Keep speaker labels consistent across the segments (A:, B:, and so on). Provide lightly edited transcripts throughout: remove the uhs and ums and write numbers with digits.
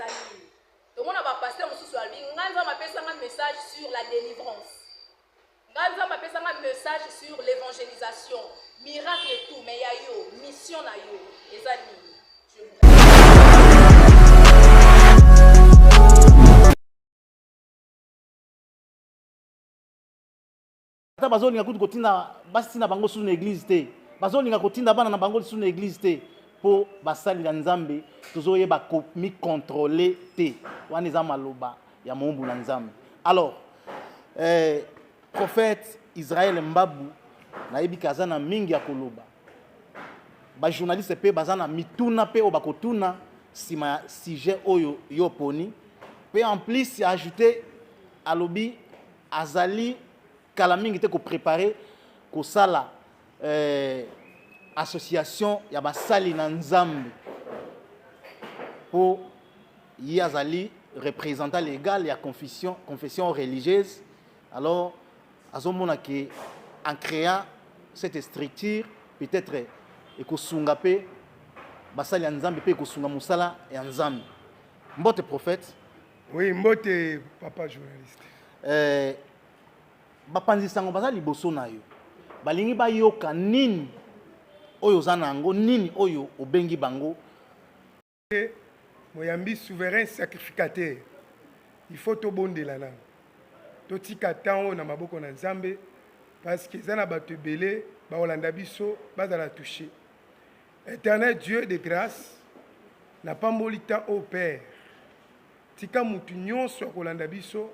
A: eza nini? Tomona ba pasteur mosusu alobi nga Nzambe apesa nga message sur la delivrance. Nga Nzambe apesa nga message sur l'evangelisation, miracle et tout, mais ya yo mission na yo eza nini? Je vous
B: Ata bazolinga kutu kotinda basi na bango susu na eglise te, bazolinga kotinda bana na bango lisusu na eglise te, mpo basali ya Nzambe tozoyeba komicontrole te. Wana eza maloba ya moumbu na Nzambe. Alors eh, prophète Israël Mbabu nayebi ke aza na mingi ya koloba. Bajournaliste mpe baza na mituna mpe oyo bakotuna nsima ya sujet oyo yo oponi, mpe en plus ajoute alobi azali kala mingi te ko preparer kosala eh, association ya basali na Nzambe po ye azali représentant légal ya confession, confession religieuse. Alors azomona ke en créant cette structure peut-être ekosunga mpe basali ya Nzambe mpe ekosunga mosala ya Nzambe. Mbote prophète.
C: Oui, mbote papa journaliste.
B: Eh, bapanzi sango baza liboso na yo, balingi bayoka nini oyo oza na yango, nini oyo obengi bango.
C: Moyambi souverain sacrificateur, il faut tobondela nano, totika temps oyo na maboko na Nzambe, parce que eza na bato ebele bakolanda biso bazala touche. Éternel Dieu de grâce, napamboli temps oyo Père, tika mutu nyonso akolanda biso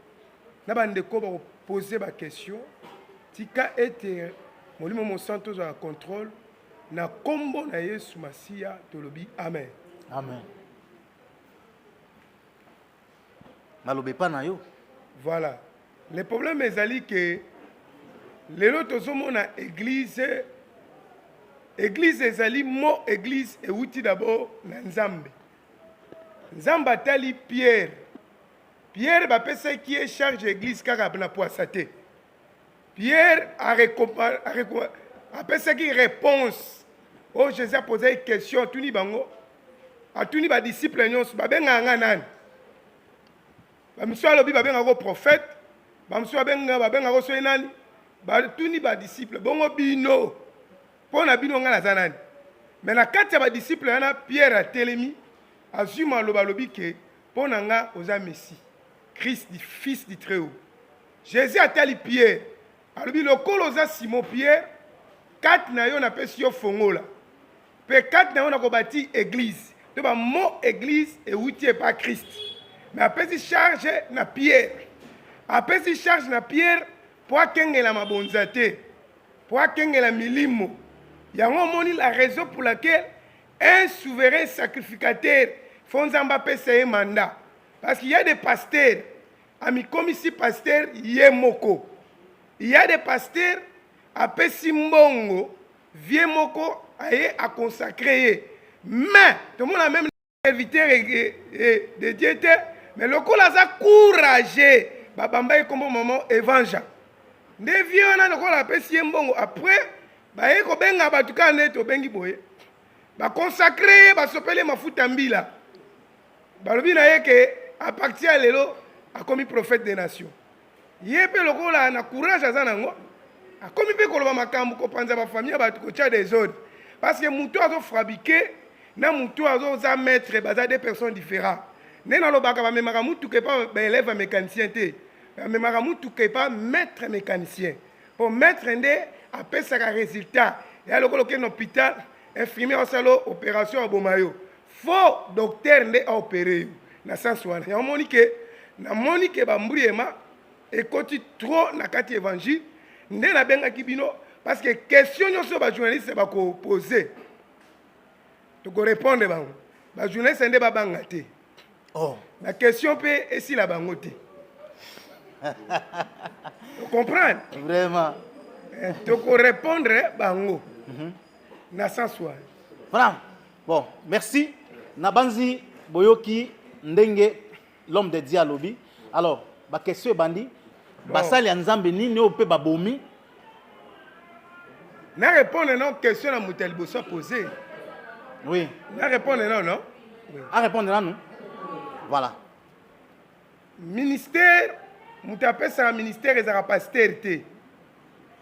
C: na bandeko bakopose ba question, tika ete Molimo Mosantu ozwa contrôle na kombo na Yesu Masiya tolobi amen.
B: Amen. Maloba epa na yo.
C: Voilà. Le problème ezali ke lelo tozomona église, église ezali mot église euti d'abord na Nzambe. Nzambe atali Pierre. Pierre bapesaki ye charge église kaka na poasa te. Pierre apesaki réponse oyo Jésus aposaki question, atuni bango, atuni ba disciples nyonso, babengaka nga nani? Bamisusu alobi babengaka ko prophète, bamisusu babengaka ko soki nani? Batuni ba disciples, bongo bino mpo na bino nga naza nani? Mais na kati ya ba disciples wana Pierre atelemi, azwi maloba, alobi ke mpo na nga oza Messie, Christ, fils du Très-Haut. Jésus atali Pierre, alobi lokola oza Simon Pierre, kati na yo napesi yo fongola, mpe kati na yo nakobati église. To ba mot église euti epa Christ, mais apesi charge na Pierre, apesi charge na Pierre mpo akengela mabonza te, mpo akengela milimo. Yango omoni la raison pour laquelle un souverain sacrificateur fo Nzambe apesa ye mandat, parce qu'il y a des pasteurs amikomisi pasteur ye moko, il y a des pasteurs apesi mbongo vie moko aye aconsacre ye, mais tomona même serviteur de Dieu te, mais lokola aza courageux babamba ye kombo maman Evangel nde vie wana lokola apesi ye mbongo, après baye kobenga bato kaka nde tobengi boye, baconsacre ye, basopeli ye mafuta mbila, balobi na ye ke à partir ya lelo akomi prophète des nations. Ye mpe lokola na courage aza nango, akomi mpe koloba makambo, kopanza bafamille ya bato, kotia desordre, parce que moto azofabrique na moto azoza maître baza deux personnes différentes. Nde nalobaka bamemaka mutuka epa baélève ya mécanicien te, bamemaka mutuka epa maître mécanicien, po maître nde apesaka résultat. Ya lokola okende na hôpital, infirmier asala opération aboma yo, faux docteur nde aopere yo na sens wana. Yango moni ke namoni ke bambriema ekoti trop na kati évangile, nde nabengaki bino parce que question nyonso bajournaliste bakopose tokorépondre bango. Bajournaliste nde babanga te.
B: Oh.
C: Na question mpe esila bango te. Comprendre?
B: Vraiment.
C: Tokorépondre bango na sens wana.
B: Voilà. Bon, merci. Nabanzi boyoki ndenge l'homme de Dieu alobi. Alors, ba question ebandi, basali ya Nzambe nini oyo mpe babomi?
C: Na répondre non question na moto ya liboso posé.
B: Oui.
C: Na répondre non non.
B: Oui. A répondre nanu. Voilà.
C: Ministère, moto apesaka ministère ezalaka pasteur te.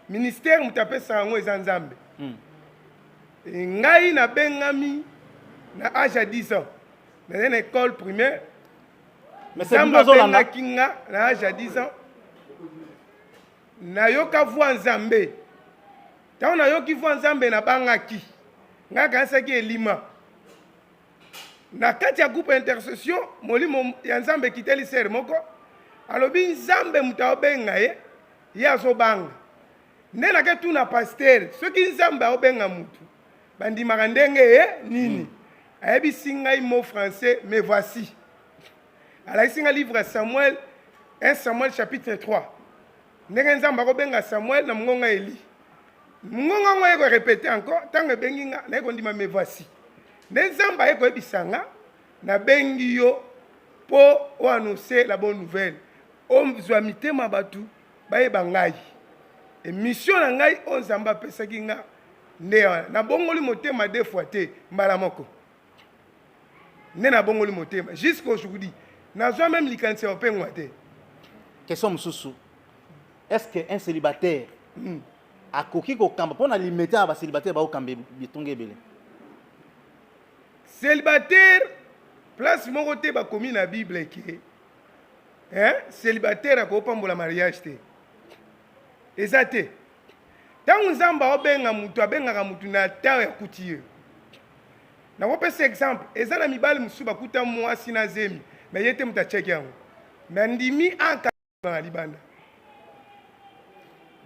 C: Ministère moto apesaka yango eza Nzambe. Ngai nabengami na age ya 10 ans. Nazali na école primaire. Nzambe abengaki nga na age ya 10 ans. Nayoka voix Nzambe. Ntango nayoki voix Nzambe nabangaki. Ngai akanisaki elima. Na kati ya groupe intercession, molimo ya Nzambe ekiteli sere moko. Alobi Nzambe moto aobenga ye, ye azobanga. Nde nake tuna pasteur, soki Nzambe aobenga mutu, bandimaka ndenge ye nini? Ayebisi ngai mot français, mais voici. Alakisi ngai livre ya Samuel, 1 Samuel chapitre 3. Ndenge Nzambe akobenga Samuel na mongonga Eli. Mongonga yango aye korepete encore, ntango ebengi nga, naye kondima mais voici. Nde Nzambe aye koyebisa nga, nabengi yo mpo o annoncer la bonne nouvelle. Ozwa mitema bato bayeba ngai. Emission na ngai oyo Nzambe apesaki nga nde wana. Nabongoli motema deux fois te, mbala moko. Nde nabongoli motema jusqu'aujourd'hui. Nazwa même likanisi ya kopengwa te.
B: Question mosusu, est-ce que un célibataire akoki kokamba mpo na limete ya ba célibataire baokamba bitonga ebele?
C: Célibataire place moko te bakomi na Bible ke hein, célibataire akopambola mariage te. Eza te. Ntango Nzambe aobenga mutu, abengaka mutu na temps ya kuti ye. Nakopesa exemple, eza na mibali mosusu bakuta mwasi na zemi, mais ye te mutu acheki yango. Mais andimi anka na libanda.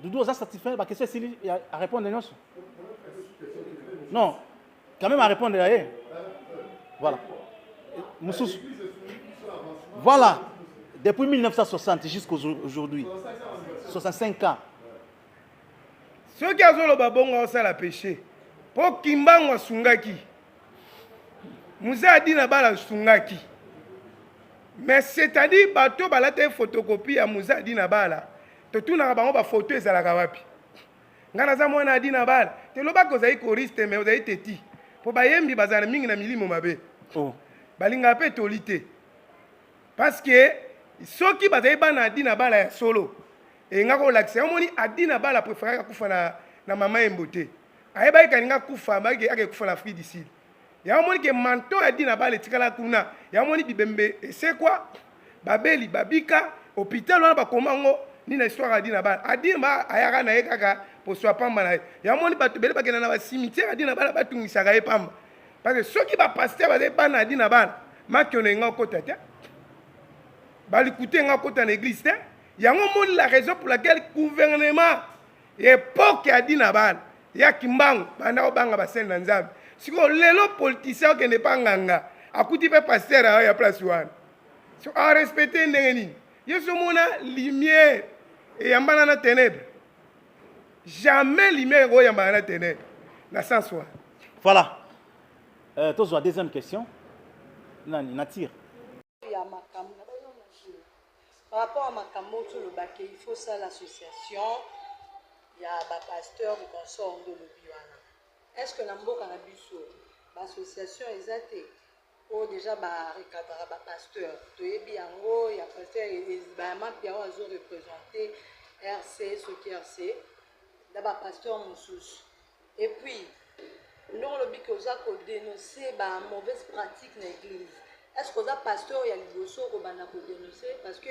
B: Doudou, oza satisfait? Ba question esili ya répondre nyonso? Non, quand même à répondre ya ye. Voilà. Mosusu. Voilà. Depuis 1960 jusqu'aujourd'hui. 65 ans.
C: Soki azoloba bongo aosala péché. Po Kimbangu asungaki. Mzee Adina Bala asungaki. Mais c'est-à-dire bato balata photocopie ya Mzee Adina Bala, totunaka bango ba photo ezalaka wapi? Nga naza mwana Adina Bala. Te lobaka ozali choriste mais ozali teti. Po bayembi bazala mingi na milimo mabe.
B: Oh.
C: Balingaka pe toli te. Parce que soki bazali bana Adina Bala ya solo, enga kolakisa yo moni Adina Bala préféraka kufa na mama Yembo te. Ayebaki kalinga kufa, bayaki ake kufa na Afrique du Sud. Ya moni ke manteau ya Adina Bala etikala kuna. Ya moni bibembe esekwa, babeli babika, hôpital wana bakoma ngo ni na histoire ya Adina Bala. Adina Bala ayaka na ye kaka poso ya pamba na ye. Ya moni bato ebele bakenda na ba cimetière Adina Bala batungisaka ye pamba. Parce que soki ba pasteur bazali bana Adina Bala, makiono enga okota te. Balikute enga okota na église te. Yango moni la raison pour laquelle gouvernement époque ya Adina Bala ya Kimbangu banda obanga basali na Nzambe. Sikoyo lelo politicien okende pa nganga akuti pe pasteur ayo ya place wana. So a respecter ndenge nini? Yesu omona lumière eyambana na ténèbres. Jamais lumière ekoyambana na ténèbres. Na sens wana.
B: Voilà. Tozwa deuxième question. Nani natire?
D: Ya makambo na bino na jeu. Par rapport à makambo tolobaki, il faut ça l'association ya ba pasteur de consort ndolobi wana. Est-ce que na mboka na biso ba association eza te oyo déjà ba recadra ba pasteur toyebi yango ya pasteur ba mapia oyo azo représenter RC soki RC na ba pasteur mosusu. Et puis ndongo lobi ke oza ko dénoncer ba mauvaise pratique na église. Est-ce que oza pasteur ya liboso kobanda ko dénoncer? Parce que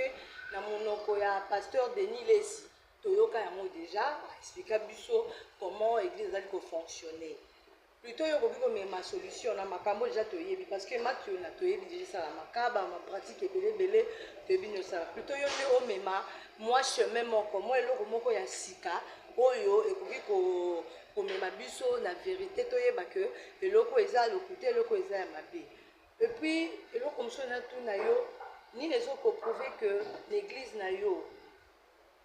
D: na monoko ya pasteur Denis Lessi toyoka yango déjà, expliqua biso comment église ezali ko fonctionner. Plutôt yo koki komema solution na makambo déjà toyebi, parce que makiona toyebi déjà sala makaba ma pratique ebele ebele toyebi nyo sala. Plutôt yo nde omema moi chemin moko, moi eloko moko ya sika oyo ekoki ko komema biso na vérité, toyeba que eloko eza lokuta, eloko eza ya mabe. Et puis eloko mosusu natuna yo, nini ezo ko prouver que l'église na yo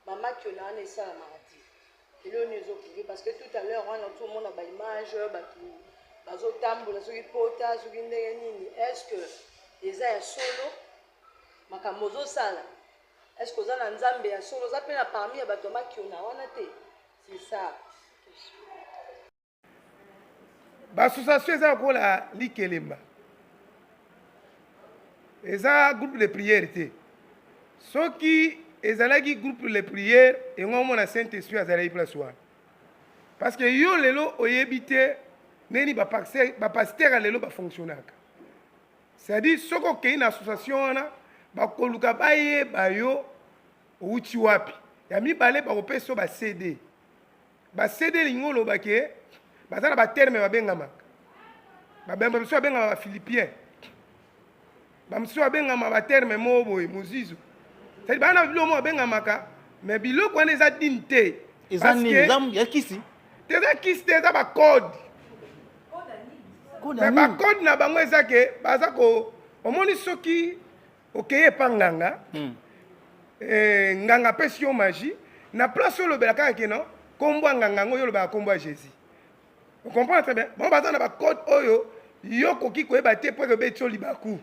D: ba makiona wana esalamaka te? Eloko nini ezo prouver? Parce que tout à l'heure wana tomona ba image bato bazotambola soki pota soki ndenge nini, est-ce que eza ya solo makambo ozosala? Est-ce que oza na Nzambe ya solo? Oza pe na parmi ya bato ya makiona wana te? C'est ça.
C: Ba association eza lokola likelemba. Eza groupe de prière te. Soki ezalaki groupe de prière, yango omona Saint Esprit azalaki place wana. Parce que yo lelo oyebi te ndenge nini ba pasteur ya lelo ba fonctionnaka. C'est-à-dire soki okei na association wana bakoluka bayeba yo owuti wapi. Ya mibale bakopesa yo ba CD. Ba CD elingi oloba ke baza na ba terme babengamaka. Ba mosusu babengama ba Philippien. Ba mosusu babengama ba terme moko boye mozizo. C'est-à-dire bana biloko moko babengamaka mais biloko wana eza digne te.
B: Eza nini? Eza ya kisi?
C: Te eza kisi te, eza ba code. Mais ba code na bango eza ke baza ko omoni soki okei epa nganga nganga apesi yo magie na place olobela kaka ke non kombo ya nganga yango yo olobaka kombo ya Jésus. On comprend très bien. Bango baza na ba code oyo yo koki koyeba te po ekobeti yo libaku.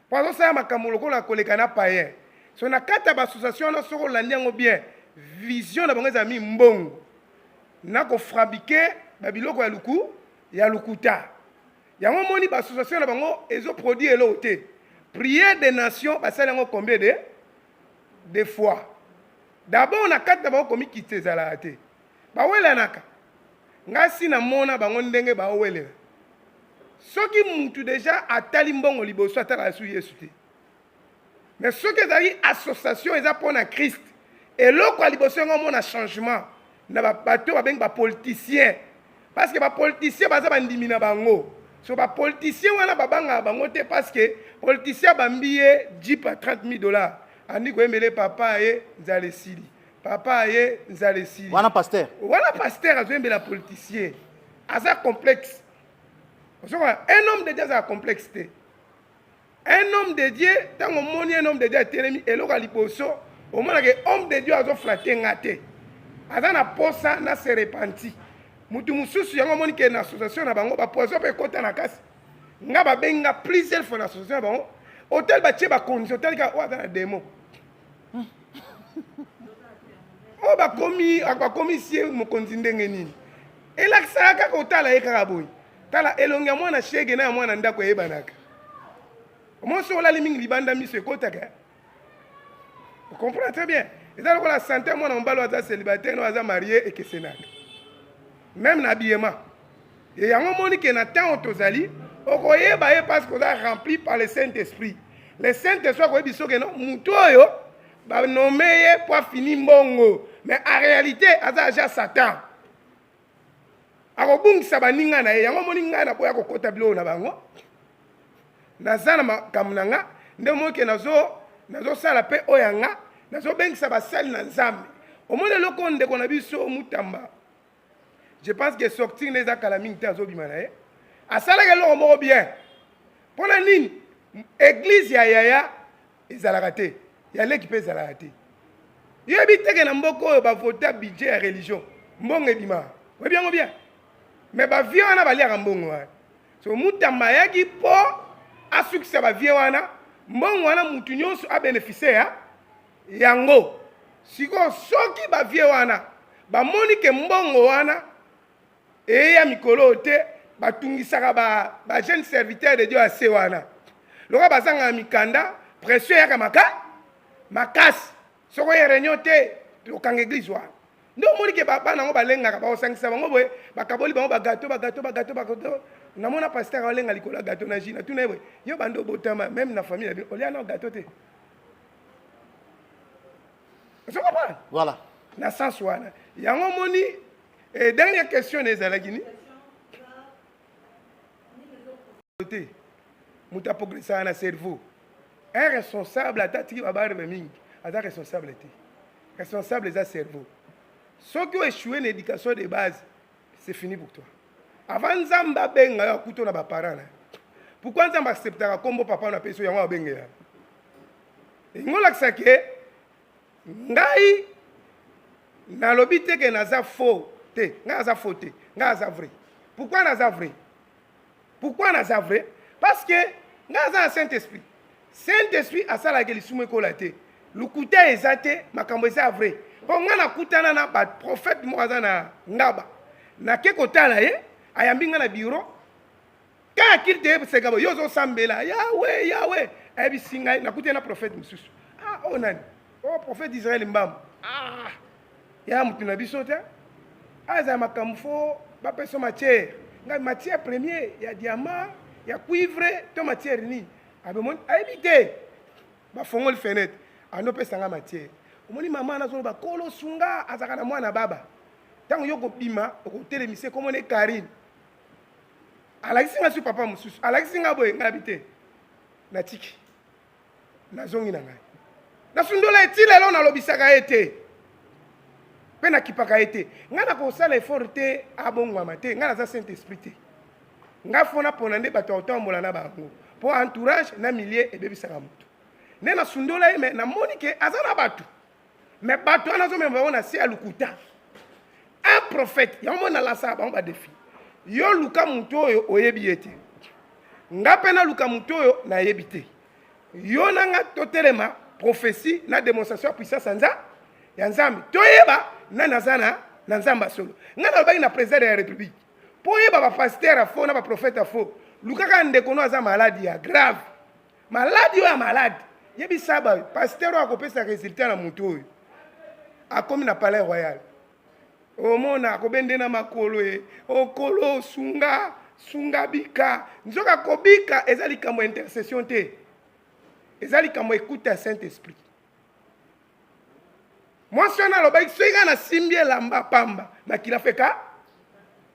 C: Po azosala makambo lokola koleka na païen. So na kati ya ba association wana soki olandi yango bien, vision na bango ezala mingi mbongo na kofabriquer ba biloko ya luku ya lokuta. Yango omoni ba association na bango ezo produire eloko te. Prière des nations basali yango combien de fois? D'abord na kati na bango komikitisa ezalaka te. Bawelanaka. Nga si namona bango ndenge baowelela. Soki mutu deja atali mbongo liboso atalaka su Yesu te. Mais soki ezalaki association eza mpo na Christ, eloko ya liboso yango omona changement na bato babengi ba politiciens, parce que ba politiciens baza bandimi na bango. So ba politiciens wana babangaka bango te, parce que politicien abambi ye jeep ya 30 000 dollars, andi koyembele papa ye nzala esili, papa ye nzala esili.
B: Wana pasteur,
C: wana pasteur azoyembela politicien, aza complexe. Ozoka un homme de Dieu aza complexe te. Un homme de Dieu, tango omoni un homme de Dieu atelemi eloko ya liboso omonaka homme de Dieu azo flatter nga te, aza na posa na se repenti. Mutu mosusu yango omoni ke na association na bango ba poison pe ekota na kasi. Nga babengi nga plusieurs fois na association na bango, hotel batie ba condition, otali kaka oyo aza na démon. Oyo bakomi bakomisi ye mokonzi ndenge nini? Elakisaka kaka otala ye kaka boye. Tala elongi ya mwana shege na ya mwana ndako eyebanaka. Omoni soki olali mingi libanda miso ekotaka. On comprend très bien. Eza lokola santé ya mwana mobali oyo aza célibataire na oyo aza marié ekesenaka. Même na habillement. Et yango omoni ke na temps oyo tozali okoyeba ye parce que oza rempli par le Saint-Esprit. Le Saint-Esprit akoyebi soki no moto oyo ba nommé ye po afini mbongo, mais en réalité aza agent Satan. Akobungisa baninga na ye. Yango omoni ngai naboya kokota biloko na bango, naza na makambo na nga nde omoni ke nazosala mpe oyo ya nga, nazobengisa basali na Nzambe. Omoni eloko ndeko na biso Mutamba, je pense que sortir ne eza kala mingi te, azobima na ye, asalaki eloko moko bien. Mpona nini église ya yaya ezalaka te, ya leki mpe ezalaka te? Yebi teke na mboka oyo bavota budget ya religion, mbongo ebima, oyebi yango bien, mais bavie wana baliaka mbongo wana. So Mutamba ayaki mpo asukisa bavie wana, mbongo wana mutu nyonso abénéficie ya yango. Sikoyo soki bavie wana bamoni ke mbongo wana eya mikolo oyo te, batungisaka ba jeune serviteur de Dieu ase wana, lokola bazangaka mikanda, pression eyaka makasi. Soki oye réunion te, okanga église wana. Nde omoni ke bana yango balengaka, bakosangisa bango boye, bakaboli bango bagato bagato bagato bagato. Namona pasteur alenga likolo ya gato na jus, natuna ye boye, yo bando obotama même na famille na bino olia na gato te? Ozo comprendre?
B: Voilà.
C: Na sens wana yango omoni. Et dernière question na ezalaki ni te, moto aprogressaka na cerveau. Un responsable ata atiki babarbe mingi aza responsable te. Responsable eza cerveau. Soki oéchoué na éducation de base, c'est fini pour toi. Avant Nzambe abenga yo akuto na baparent na yo. Pourquoi Nzambe acceptaka kombo papa na apesi yo yango abengela? Elingi olakisa ke ngai nalobi te ke naza faux te, ngai aza faux te, ngai aza vrai. Pourquoi naza vrai? Pourquoi naza vrai? Parce que ngai aza na Saint-Esprit. Saint-Esprit asalaka lisumu ekola te, lokuta eza te, makambo eza vrai. Mpo ngai nakutana na baprophète moko aza na ngaba, nake kotala ye, ayambi ngai na bureau. Kaka culte eyebisaka boye, yo ozosambela Yawe, Yawe, ayebisi ngai nakuti ye na prophète mosusu. Ah, oyo nani? Oh, prophète Israël Mbambu. Ah, ya motu na biso te. Aza makambo fo bapesa matière. Ngai matière premier ya diamant, ya cuivre to matière nini? Abemoni ayebi te. Bafongoli fenêtre, anopesa ngai matière. Omoni mama nazoloba kolo sunga azalaka na mwana baba. Ntango yo kobima okotelemisa ekomona Karine. Alakisi nga su papa mosusu, alakisi nga boye, ngai nabi te, natiki, nazongi na ngai, nasundola ye ti lelo, nalobisaka ye te mpe nakipaka ye te. Ngai nakosala effort te abongwama te, ngai naza saint esprit te. Ngai fo napona nde bato ya kotambola na bango, mpo entourage na milieu ebebisaka moto. Nde nasundola ye, me namoni ke aza na bato, me bato wana azomema bango na se ya lokuta. Un prophète yango moni nalasaka bango badefi. Yo luka moto oyo oyebi ye te, nga mpe naluka moto oyo nayebi te, yo na nga totelema prophétie na démonstration ya puissance ya nza ya Nzambe, toyeba nani aza na Nzambe ya solo. Nga nalobaki na président de la République, mpo oyeba bapasteur ya faux na baprophète ya faux, lukaka ndeko no aza maladi ya grave, maladi oyo ya maladi, yebisa ba pasteur oyo akopesa résultat na moto oyo akomi na palais royal, omona akobende na makolo ye okolo sunga sunga bika. Nzoka kobika eza likambo ya intercession te, eza likambo ekuta ya saint esprit. Mwasi wana alobaki soki kaka nasimbi elamba pamba makila feka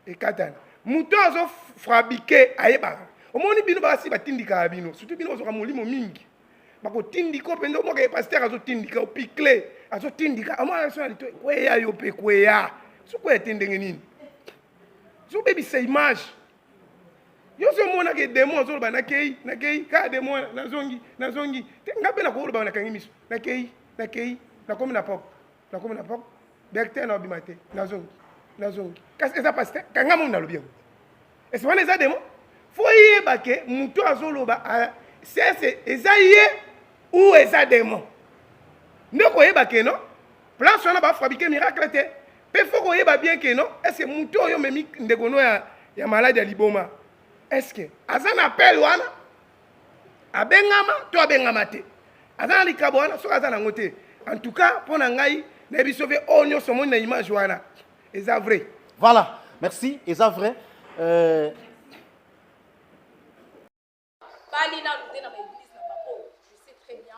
C: ekatana. Moto azofrabike ayebaka. Omoni bino basi batindikaka bino, surtout bino bozwaka molimo mingi, bakotindika mpenza. Omwaka ye pasteur azotindika opikle, azotindika amwana biso na lito kweya, yo mpe kweya, sokweya te ndenge nini ozobebisa image. Yo ozo mona ke demon azoloba nakei, nakei kaka demon wana, nazongi, nazongi te. Nga mpe nakoloba nakangi miso, nakei, nakei, nakomi na porte, nakomi na porte directeur na obima te, nazongi, nazongi, kasi eza pasi te. Kanga moni nalobi yango, ese wana eza demon. Fo yeba ke moto azoloba sese eza ye ou eza demon, nde koyeba ke no place wana bafabrike miracle te. Mpe fo koyeba bien ke no est ce que moto oyo omemi ndeko no ya maladi ya liboma, est ce que aza na appel wana, abengama to abengama te, aza na likabo wana? Soki aza nango te, en tout cas mpo na ngai nayebi soki oyo nyonso omoni na image wana eza vrai.
B: Voilà, merci, eza vrai.
A: Bali nanu te na ba église na bango, je sais très bien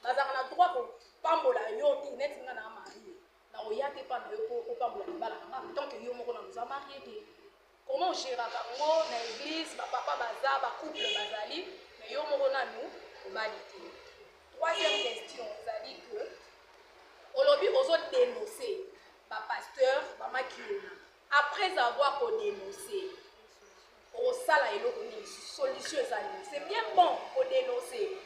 A: bazalaka na droit kopambola yo te. Neti nga na marie, na oya te mpa na yo mpo opambola libala na nga tant que yo moko nanu oza marie te. Comment ogéraka yango na église? Bapapa baza, bacouple bazali, mais yo moko nanu obali te. Troisième question ezali que olobi ozodénonce bapasteur bamakiona. Après avoir kodénonce, okosala eloko nini? Solution eza nini? C'est bien bon kodénonce.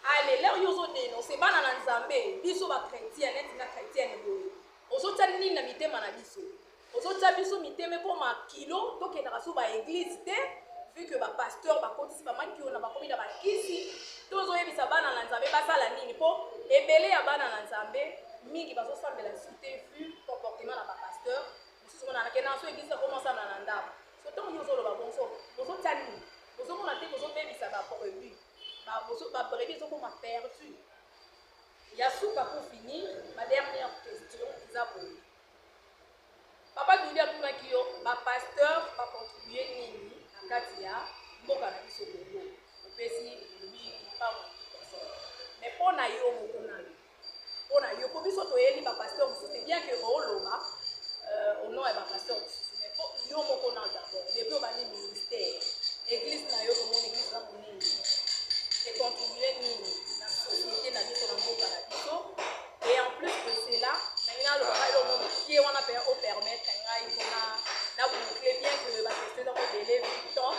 A: Ale lere yo ozodénonce bana na Nzambe, biso bachrétien, neti nga chrétienne boye, ozotia nini na mitema na biso? Ozotia biso mitema ekoma kilo, tokendaka so baeglise te, vu que bapasteur bakotisi bamakiona, bakomi na bakisi. Tozoyebisa bana na Nzambe basala nini? Mpo ebele ya bana na Nzambe mingi bazosambela lisusu te, vu comportement na bapasteur mosusu. Mona nakendaka so eglise, akomosambela na ndako. So ntango yo ozoloba bonso, bozotia nini? Bozomona te bozobebisa babrebis, babrebis ezokoma perdu. Ya suka, pour finir, ma dernière question eza boye: papa Duli atunaki yo bapasteur bacontribue nini na kati ya mboka na biso Congo. Opesi, olobi mpango, mais mpo na yo moko nanu, mpo na yo, mpo biso toyebi bapasteur mosusu te, bien que ooloba au nom ya bapasteur mosusu, mais mpo yo moko nanu d'abord, depuis obandi ministère, église na yo, tomoni église na monene, econtribue nini na société na biso, na mboka na biso? Et en plus de cela, nangi naloba eloko mokie wana mpe opermettre ngai mpona na boucle, bien que baquestion eza ebele, vu temps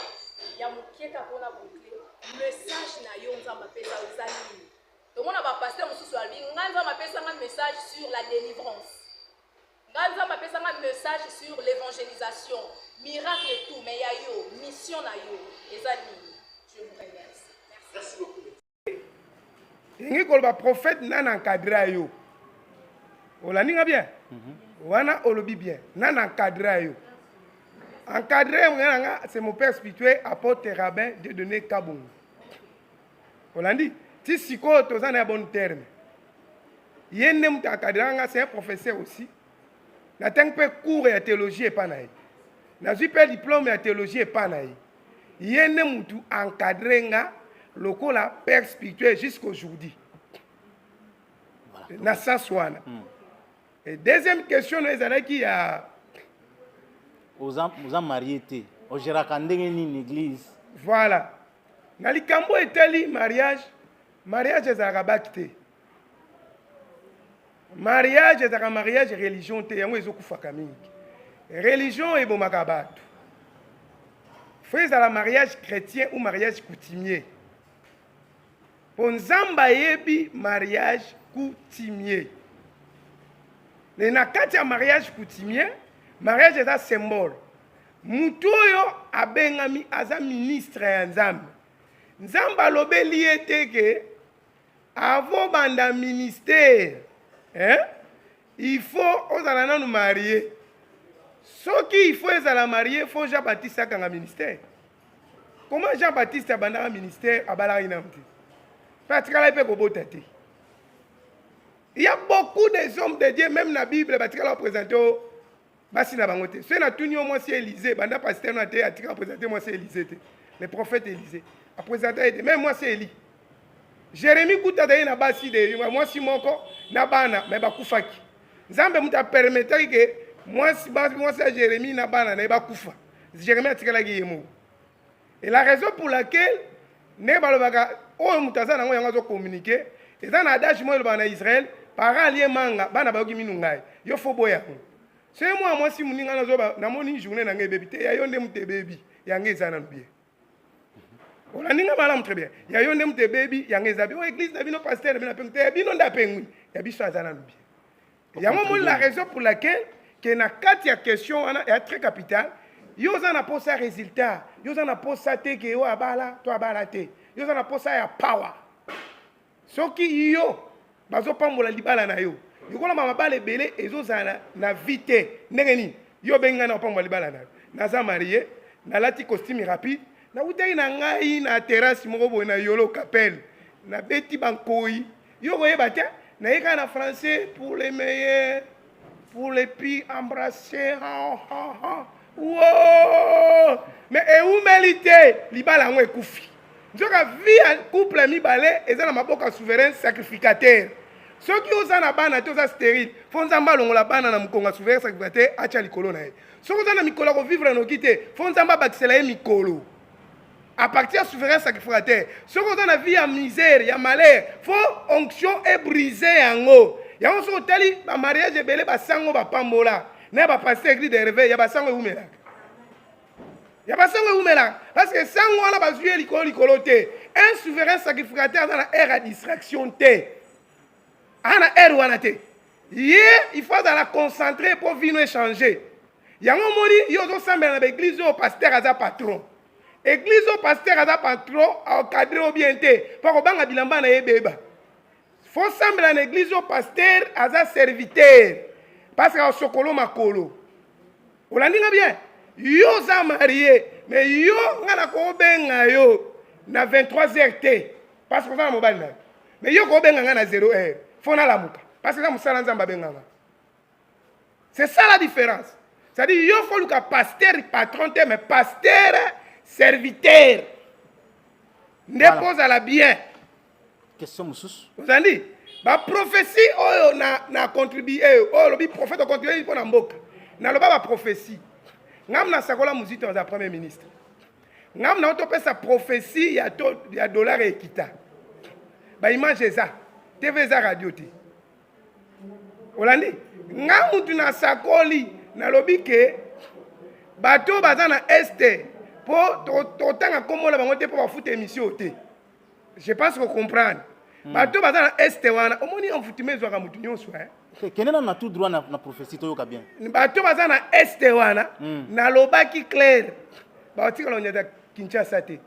A: ya mokie, kaka mpona boucle. Message na yo Nzambe apesa eza nini? Tomona bapasteur mosusu alobi ngai Nzambe apesanga message sur la délivrance, ngai Nzambe apesanga message sur l'évangélisation, miracle et tout, mais ya yo mission na yo eza nini? Je vous remercie, merci,
C: merci beaucoup. Elingi koloba prophète nani encadra yo? Olandi nga bien wana, olobi bien, nani encadra yo? Encadré nga na nga, c'est mon père spirituel, apôtre rabbin Dieudonné Kabongo. Olandi ti sikoyo toza na ya bon terme. Ye nde moto encadré nga, c'est un professeur aussi. Natangi mpe cours ya théologie epa na ye, nazwi mpe diplôme ya théologie epa na ye. Ye nde mutu encadré nga lokola père spirituel jusqu'aujourd'hui.
B: Voilà.
C: Na sens wana. Et deuxième question no ezalaki ya
B: Oza marié te, ogéraka ndenge nini église?
C: Voilà, na likambo etali mariage, mariage ezalaka baki te, mariage ezalaka mariage religion te. Yango ezokufaka mingi, religion ebomaka bato. Faut ezala mariage chrétien ou mariage coutumier, mpo Nzambe ayebi mariage coutumier. Me na kati ya mariage coutumier, mariage eza symbole. Motu oyo abengami aza ministre ya Nzambe. Nzambe alobeli ye te ke avant banda ministère, hein, il faut ozala nanu marié. Soki il faut ezala marié, faut Jean Baptiste akanga ministère. Comment Jean Baptiste abandaka ministère, abalaki nanu te, mpe atikalaki mpe kobota te? Il y a beaucoup des hommes de Dieu, même na Bible, batikala baprésente o basi na bango te. Soki natuni yo, mwasi Élysée, banda pasteur na te, atika présente mwasi Élysée te? Le prophète Élysée aprésente ye te. Même mwasi Eli, Jérémie kuta azali na basi de mwasi moko na bana, me bakufaki. Nzambe moto apermetaki ke mwasi ya Jérémie na bana na ye bakufa, Jérémie atikalaki ye moko. Et la raison pour laquelle ndenge balobaka, oyo moto aza nango, yango azocommuniquer. Eza na adage moko elobaka na Israel: parent alie manga, bana bayoki minu. Ngai yo fo boya yango. Soki mwana mwasi moninga nazoba, namoni journée na ngai ebebi te, ya yo nde moto ebebi, yango eza nanu bien. Olandi nga malamu? Très bien. Ya yo nde moto ebebi, yango eza bien. Oyo église na bino, pasteur na bino apengwi te, ya bino nde apengwi, ya biso aza nanu bien. Yango moni la raison pour laquelle ke na kati ya question wana ya très capital, yo oza na posa ya résultat, yo oza na posa te ke yo abala to abala te, yo oza na posa ya power. Soki yo bazopambola libala na yo, lokola mabala ebele ezozala na vie te, ndenge nini yo obengi ngai na kopambola libala na yo? Naza marié, nalati costume rapide, nawutaki na ngai na terrasse moko boye na Yolo Capelle, nabeti bankoi, yo koyeba te. Naye kaka na français: pour les meilleurs, pour les pires, embrasser, ha, ha, ha. Wo mais ewumeli te, libala yango ekufi. Nzoka vie ya couple ya mibale eza na maboko ya souverain sacrificateur. Soki oza na bana te, oza stérile, fo Nzambe alongola bana na mokongo ya souverain sacrificateur, atya likolo na ye. Soki oza na mikolo ya kovivre noki te, fo Nzambe abakisela ye mikolo à partir ya souverain sacrificateur. Soki oza na vie ya misère, ya malheur, fo onction ebrise yango. Yango soki otali bamariage ebele, basango bapambola na ya bapasteur église de réveil, ya basango ewumelaka, ya basango ewumelaka, parce que sango wana bazwi ye likolo likolo te. Un souverain sacrificateur aza na aire ya distraction te, aza na aire wana te. Ye il faut azala concentré mpo vino échange. Yango omoni yo ozosambela na baeglise oyo pasteur aza patron. Église oyo pasteur aza patron, encadré o bien te, mpo akobanga bilamba na ye ebeba. Fo sambela na église oyo pasteur aza serviteur, parce que akosokolo makolo. Olandi nga bien? Yo oza marié, mais yo nga na kobenga yo na 23 heures te, parce que oza na mobali na yo. Mais yo kobenga nga na 0 heure, fo nalamuka, parce que eza mosala Nzambe abenganga. C'est ça la différence. C'est-à-dire yo fo luka pasteur patron te, mais pasteur serviteur nde.
B: Voilà.
C: Mpo ozala bien.
B: Question mosusu.
C: Ozandi baprophétie oyo na contribue, oyo olobi prophète ocontribue mpo na mboka. Naloba baprophétie, ngam nasakola Muzito aza premier ministre. Ngam na topesa prophétie ya, to, ya dollar ekita. Baimage eza TV, eza radio te. Olandi nga mutu nasakoli, nalobi ke bato oyo baza na este, mpo totanga nkombo na bango te mpo bafuta émission te. Je pense ko comprendre. Bato baza na este wana, omoni envoûtement ezwaka motu nyonso, eh?
B: Kende nano na tout droit na prophétie, toyoka bien.
C: Bato baza na este wana, nalobaki clair, batikala onyata Kinshasa te.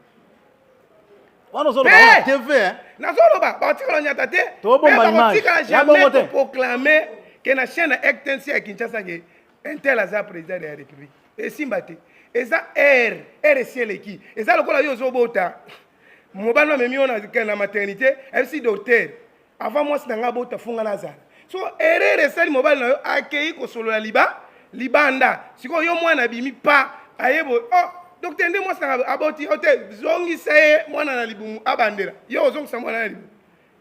B: Wana ozoloba wana TV, hein?
C: Nazoloba batikala onyata te.
B: Tobomba
C: Mpe
B: image.
C: bakotikala
B: Ya
C: jamais
B: bongo te.
C: koproclame ke na chaîne ya RTNC ya Kinshasa ke intel aza président de la République. Esimba te. Eza heure, heure esi eleki. Eza lokola yo ozobota. Mobali amemi yo na maternité, ayebisi docteur, avant mwasi na ngai abota fo ngai nazala. So erreur esali mobali na yo akei kosolola liba libanda. Sikoyo yo mwana abimi pa aye boye, oh docteur nde mwasi na ngai aboti, oh te, zongisa ye mwana na libumu abandela. Yo ozongisa mwana na libumu.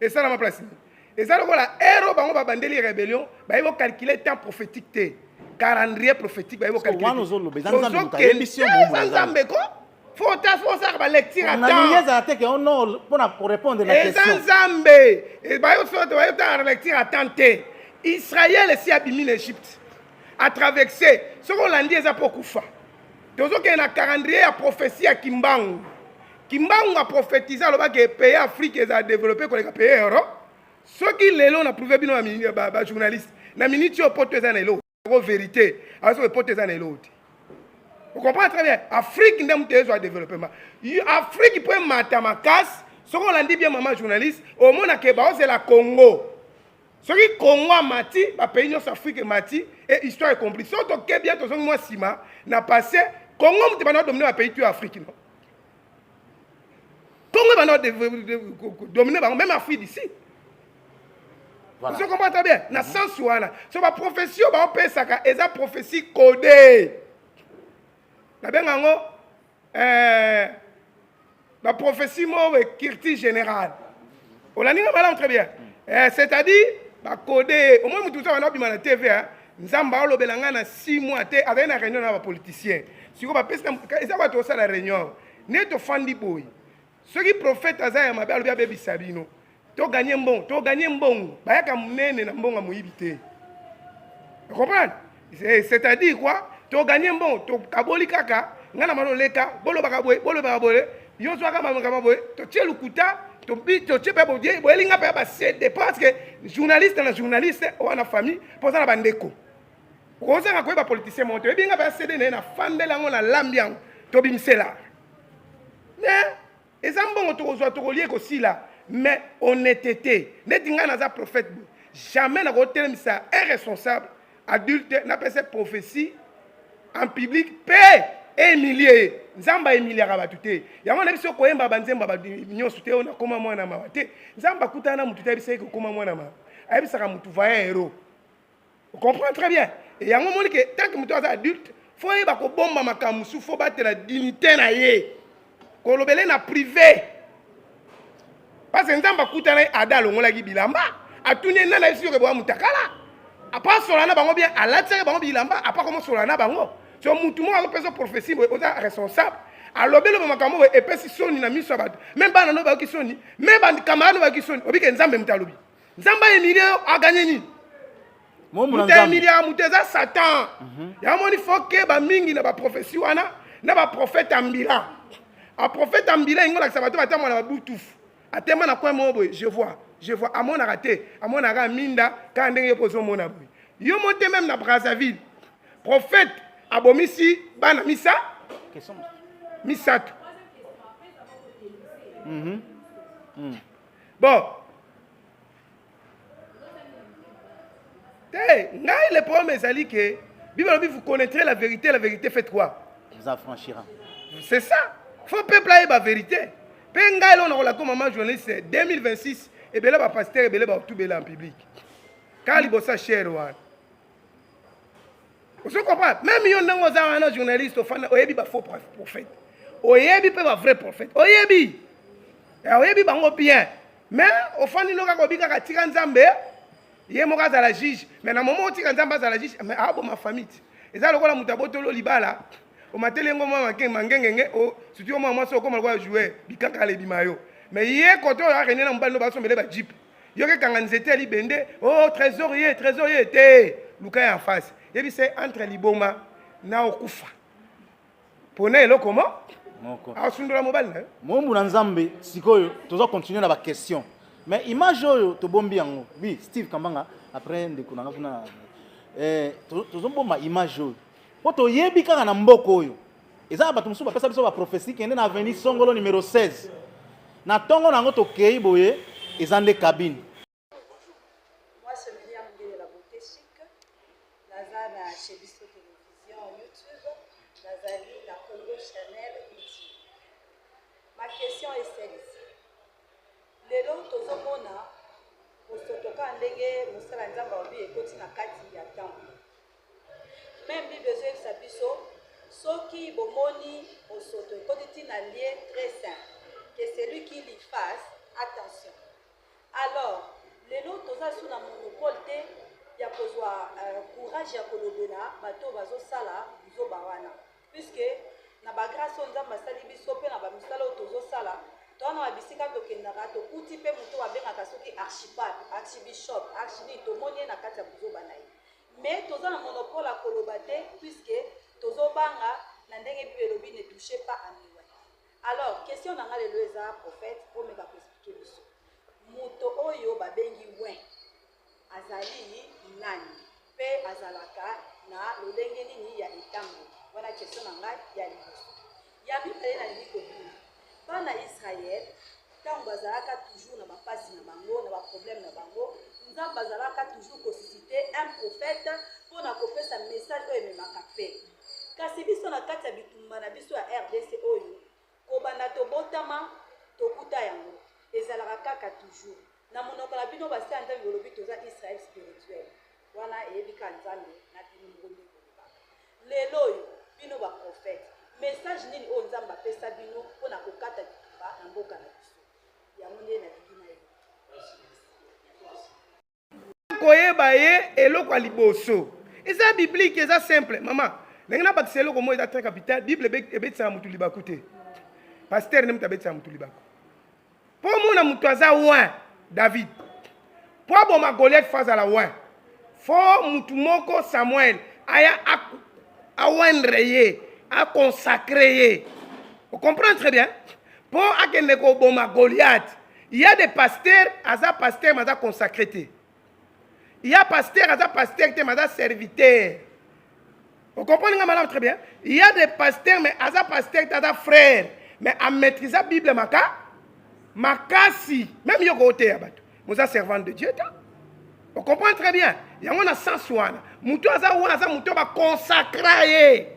C: Esalama place nini? Eza lokola heure bango babandeli rébellion, bayebi ko calculer temps prophétique te. Calendrier prophétique bayebi ko calculer.
B: Wana ozoloba eza Nzambe moto ayebisi yo moumbu na
C: Nzambe ko. Faut ta faut osala ba lecture à temps.
B: Nalingi ezala te ke oh non pona ko répondre na
C: question. Eza Nzambe. Bayo so bayo ta lecture à temps te. Israël esi abimi na Egypte. A traverser. Soki olandi eza po kufa. Tozokende na calendrier ya prophétie ya Kimbangu. Kimbangu a prophétise aloba ke pays Afrique eza développé koleka pays Europe. Soki lelo na prouver bino ba, ba journaliste na minute oyo poto eza na eloko vérité azo poto eza na eloko te. Vous comprenez très bien. Afrique nde mutu ezwa développement. Afrique po emata makasi soki olandi bien mama journaliste omona ke baozela Congo. Soki Congo amati, ba pays nyonso Afrique emati et histoire est compliquée. Soki toke bien tozongi mwa nsima na passé, Congo mutu banda dominer ba pays tout ya Afrique non. Congo banda dominer bango même Afrique d'ici. Voilà. Vous comprenez très bien. Na sens wana, so ba prophétie ba opesaka eza prophétie codée. Na benga yango eh, ba prophétie moko ekirti général. Olandi nga malamu très bien. Eh, c'est-à-dire ba codé au moins mutu mosusu abanda obima na TV hein. Nzambe alobela ngai na 6 mois te azali na réunion na ba politiciens. Sikoyo bapesi eza bato osala réunion. Nde tofandi boye. Soki prophète aza ya mabe alobi abebisa bino. To gagner mbongo, to gagner mbongo. Bayaka munene na mbongo moyibi te. Vous comprenez? C'est-à-dire quoi? To gagner mbongo, to kaboli kaka, nga na malo leka, bolobaka boye, bolobaka boye. Yo zwaka makambo boye, to tie lokuta, to bi to tie pe boye, boye linga pe ba CD parce que journaliste na journaliste wana famille poza na bandeko. Kozanga koyeba politicien moko te. Oyebi nga pe CD na ye na fandela yango na lambi yango. Tobimisela. Mais eza mbongo tokozwa tokolia ekosila mais honnêteté neti ngai naza prophète boye jamais nakotelemisa un responsable adulte napesa prophétie en public mpe emilie ye. Nzambe aemiliaka bato te. Yango na biso koyemba banzembo ya bato nyonso te oyo nakoma mwana mawa te. Nzambe akutana na motu te ayebisa ye kokoma mwana mawa. Ayebisaka motu vaillant héros. On comprend très bien. Et yango moni que tant que moto aza adulte, faut yeba kobomba makambo mosusu, faut batela dignité na ye. Kolobele na privé. Parce que Nzambe akutana ye Ada alongolaki bilamba, atuni ye nani ayebisi yo ke boya mutakala. Apa asola na bango bien, alatisaki bango bilamba, apa komosola na bango. So mutu moko azopesa prophétie boye, oza responsable. Alobeli ba makambo boye epesi soni na miso ya bato. Même bana no bayoki soni, même ba camarade no bayoki soni. Obike Nzambe moto alobi. Nzambe aemilie yo aganye nini? Moto aemiliaka moto eza Satan. Yango moni faut keba mingi na baprophétie wana na baprophète ya mbila. Aprophète ya mbila ingo lakisa bato batambola na babutufu. Atema na coin moko boye, je vois, je vois, amonaka te, amonaka minda kaka ndenge yo mpo ozomona boye. Yo mo te même na Brazzaville, prophète abomisi bana misa misato. Bon, te ngai le problème ezali ke Bible elobi vous connaîtrez la vérité, la vérité fait quoi?
B: Vous affranchira.
C: C'est ça. Faut peuple ayeba vérité. Pe ngai eloko nakolaka mama journaliste 2026 ebele ba pasteur ebele ba tubela en public. Kaka liboso ya chere wana. Ozo comprendre? Même yo ndenge oza wana journaliste ofanda oyebi ba faux prophète. Oyebi pe ba vrai prophète. Oyebi. Oyebi bango bien. Mais ofandi no kaka obi kaka tika Nzambe ye moko azala juge. Mais na moment otika Nzambe azala juge, mais aboma famille ti. Eza lokola moto abotolo libala, omateli yango mwa mangengenge, surtout yo mwa mwasi okoma lokola joueur, bikakala ebima yo. Mais ye kote oyo arene na mobali no basombele ba jeep. Yo ke kanga nzete ya libende, oh trésorier, trésorier te. Luka ya en face. Yebisa entre liboma na okufa. Pona eloko mo
B: moko.
C: Asundola mobali na yo.
B: Mombu na Nzambe sikoyo toza continuer na ba question. Mais image oyo tobombi yango. Oui, Steve Kambanga après ndeko na nga kuna eh tozobomba image oyo. Po toyebi kaka na mboka oyo. Eza na bato mosusu bapesa biso ba prophétie kende na avenue Songolo numéro 16. Na tongo na yango tokei boye eza nde cabine.
E: Moi, c'est Myriam Ngele, la beauté chic. Naza na chez Biso Télévision, YouTube. Nazali na question est celle-ci. Lelo tozomona bosoto kaka ndenge mosala ya Nzambe alobi ekoti na kati ya temple. Meme Bible ezoyebisa biso soki bomoni bosoto ekoti ti na lieu très saint que celui qui l'y fasse attention. Alors lelo toza lisusu na monopole te ya kozwa courage ya kolobela bato oyo bazosala buzoba wana puisque na ba grace oyo Nzambe asali biso pe na ba misala oyo tozosala toza na ba bisika tokendaka tokuti pe moto oyo babengaka soki archipape, archibishop, archi nini tomoni ye na kati ya buzoba na ye mais toza na monopole ya koloba te puisque tozobanga na ndenge Bible elobi ne touchez pas à mes oints. Alors question na nga lelo eza prophète omeka ko expliquer biso moto oyo babengi oint azali nani pe azalaka na lolenge nini ya etamboli? Wana question na ngai ya liboso. Ya mibale nalingi kotuna bana Israël ntango bazalaka toujours na bapasi na bango na baproblème na bango Nzambe azalaka toujours ko susciter un prophète mpo na kopesa message oyo ememaka paix. Kasi biso na kati ya bitumba na biso ya rdc oyo kobanda tobotama tokuta yango ezalaka kaka toujours na monoko na bino basi ya Nzambe bolobi toza Israël spirituel wana eyebi kaka Nzambe na bino moko nde bolobaka lelo oyo bino ba prophète message nini oyo Nzambe apesa bino mpo na kokata bitumba na mboka na biso yango nde nalingi nayeba.
C: Koyeba ye eloko ya liboso eza biblique, eza simple mama. Ndenge nabakisa eloko moko eza très capital. Bible ebetisaka motu libaku te, pasteur nde moto abetisaka motu libaku. Mpo omona moto aza oint David mpo aboma Goliath, fo azala oint, fo motu moko Samuel aya awendre ye, aconsacre ye. Ocomprendre très bien, mpo akende koboma Goliath. Il y a des pasteurs, aza pasteur mais aza consacré te. Il y a pasteur, aza pasteur te mais aza serviteur. Vous comprenez nga malamu très bien? Il y a des pasteurs mais aza pasteur te, aza frère mais a maîtrise la Bible maka makasi. Même yo ko teya bato. Moza servante de Dieu ta. Vous comprenez très bien? Yango na sens wana. Mutu aza wana aza mutu ba consacra ye.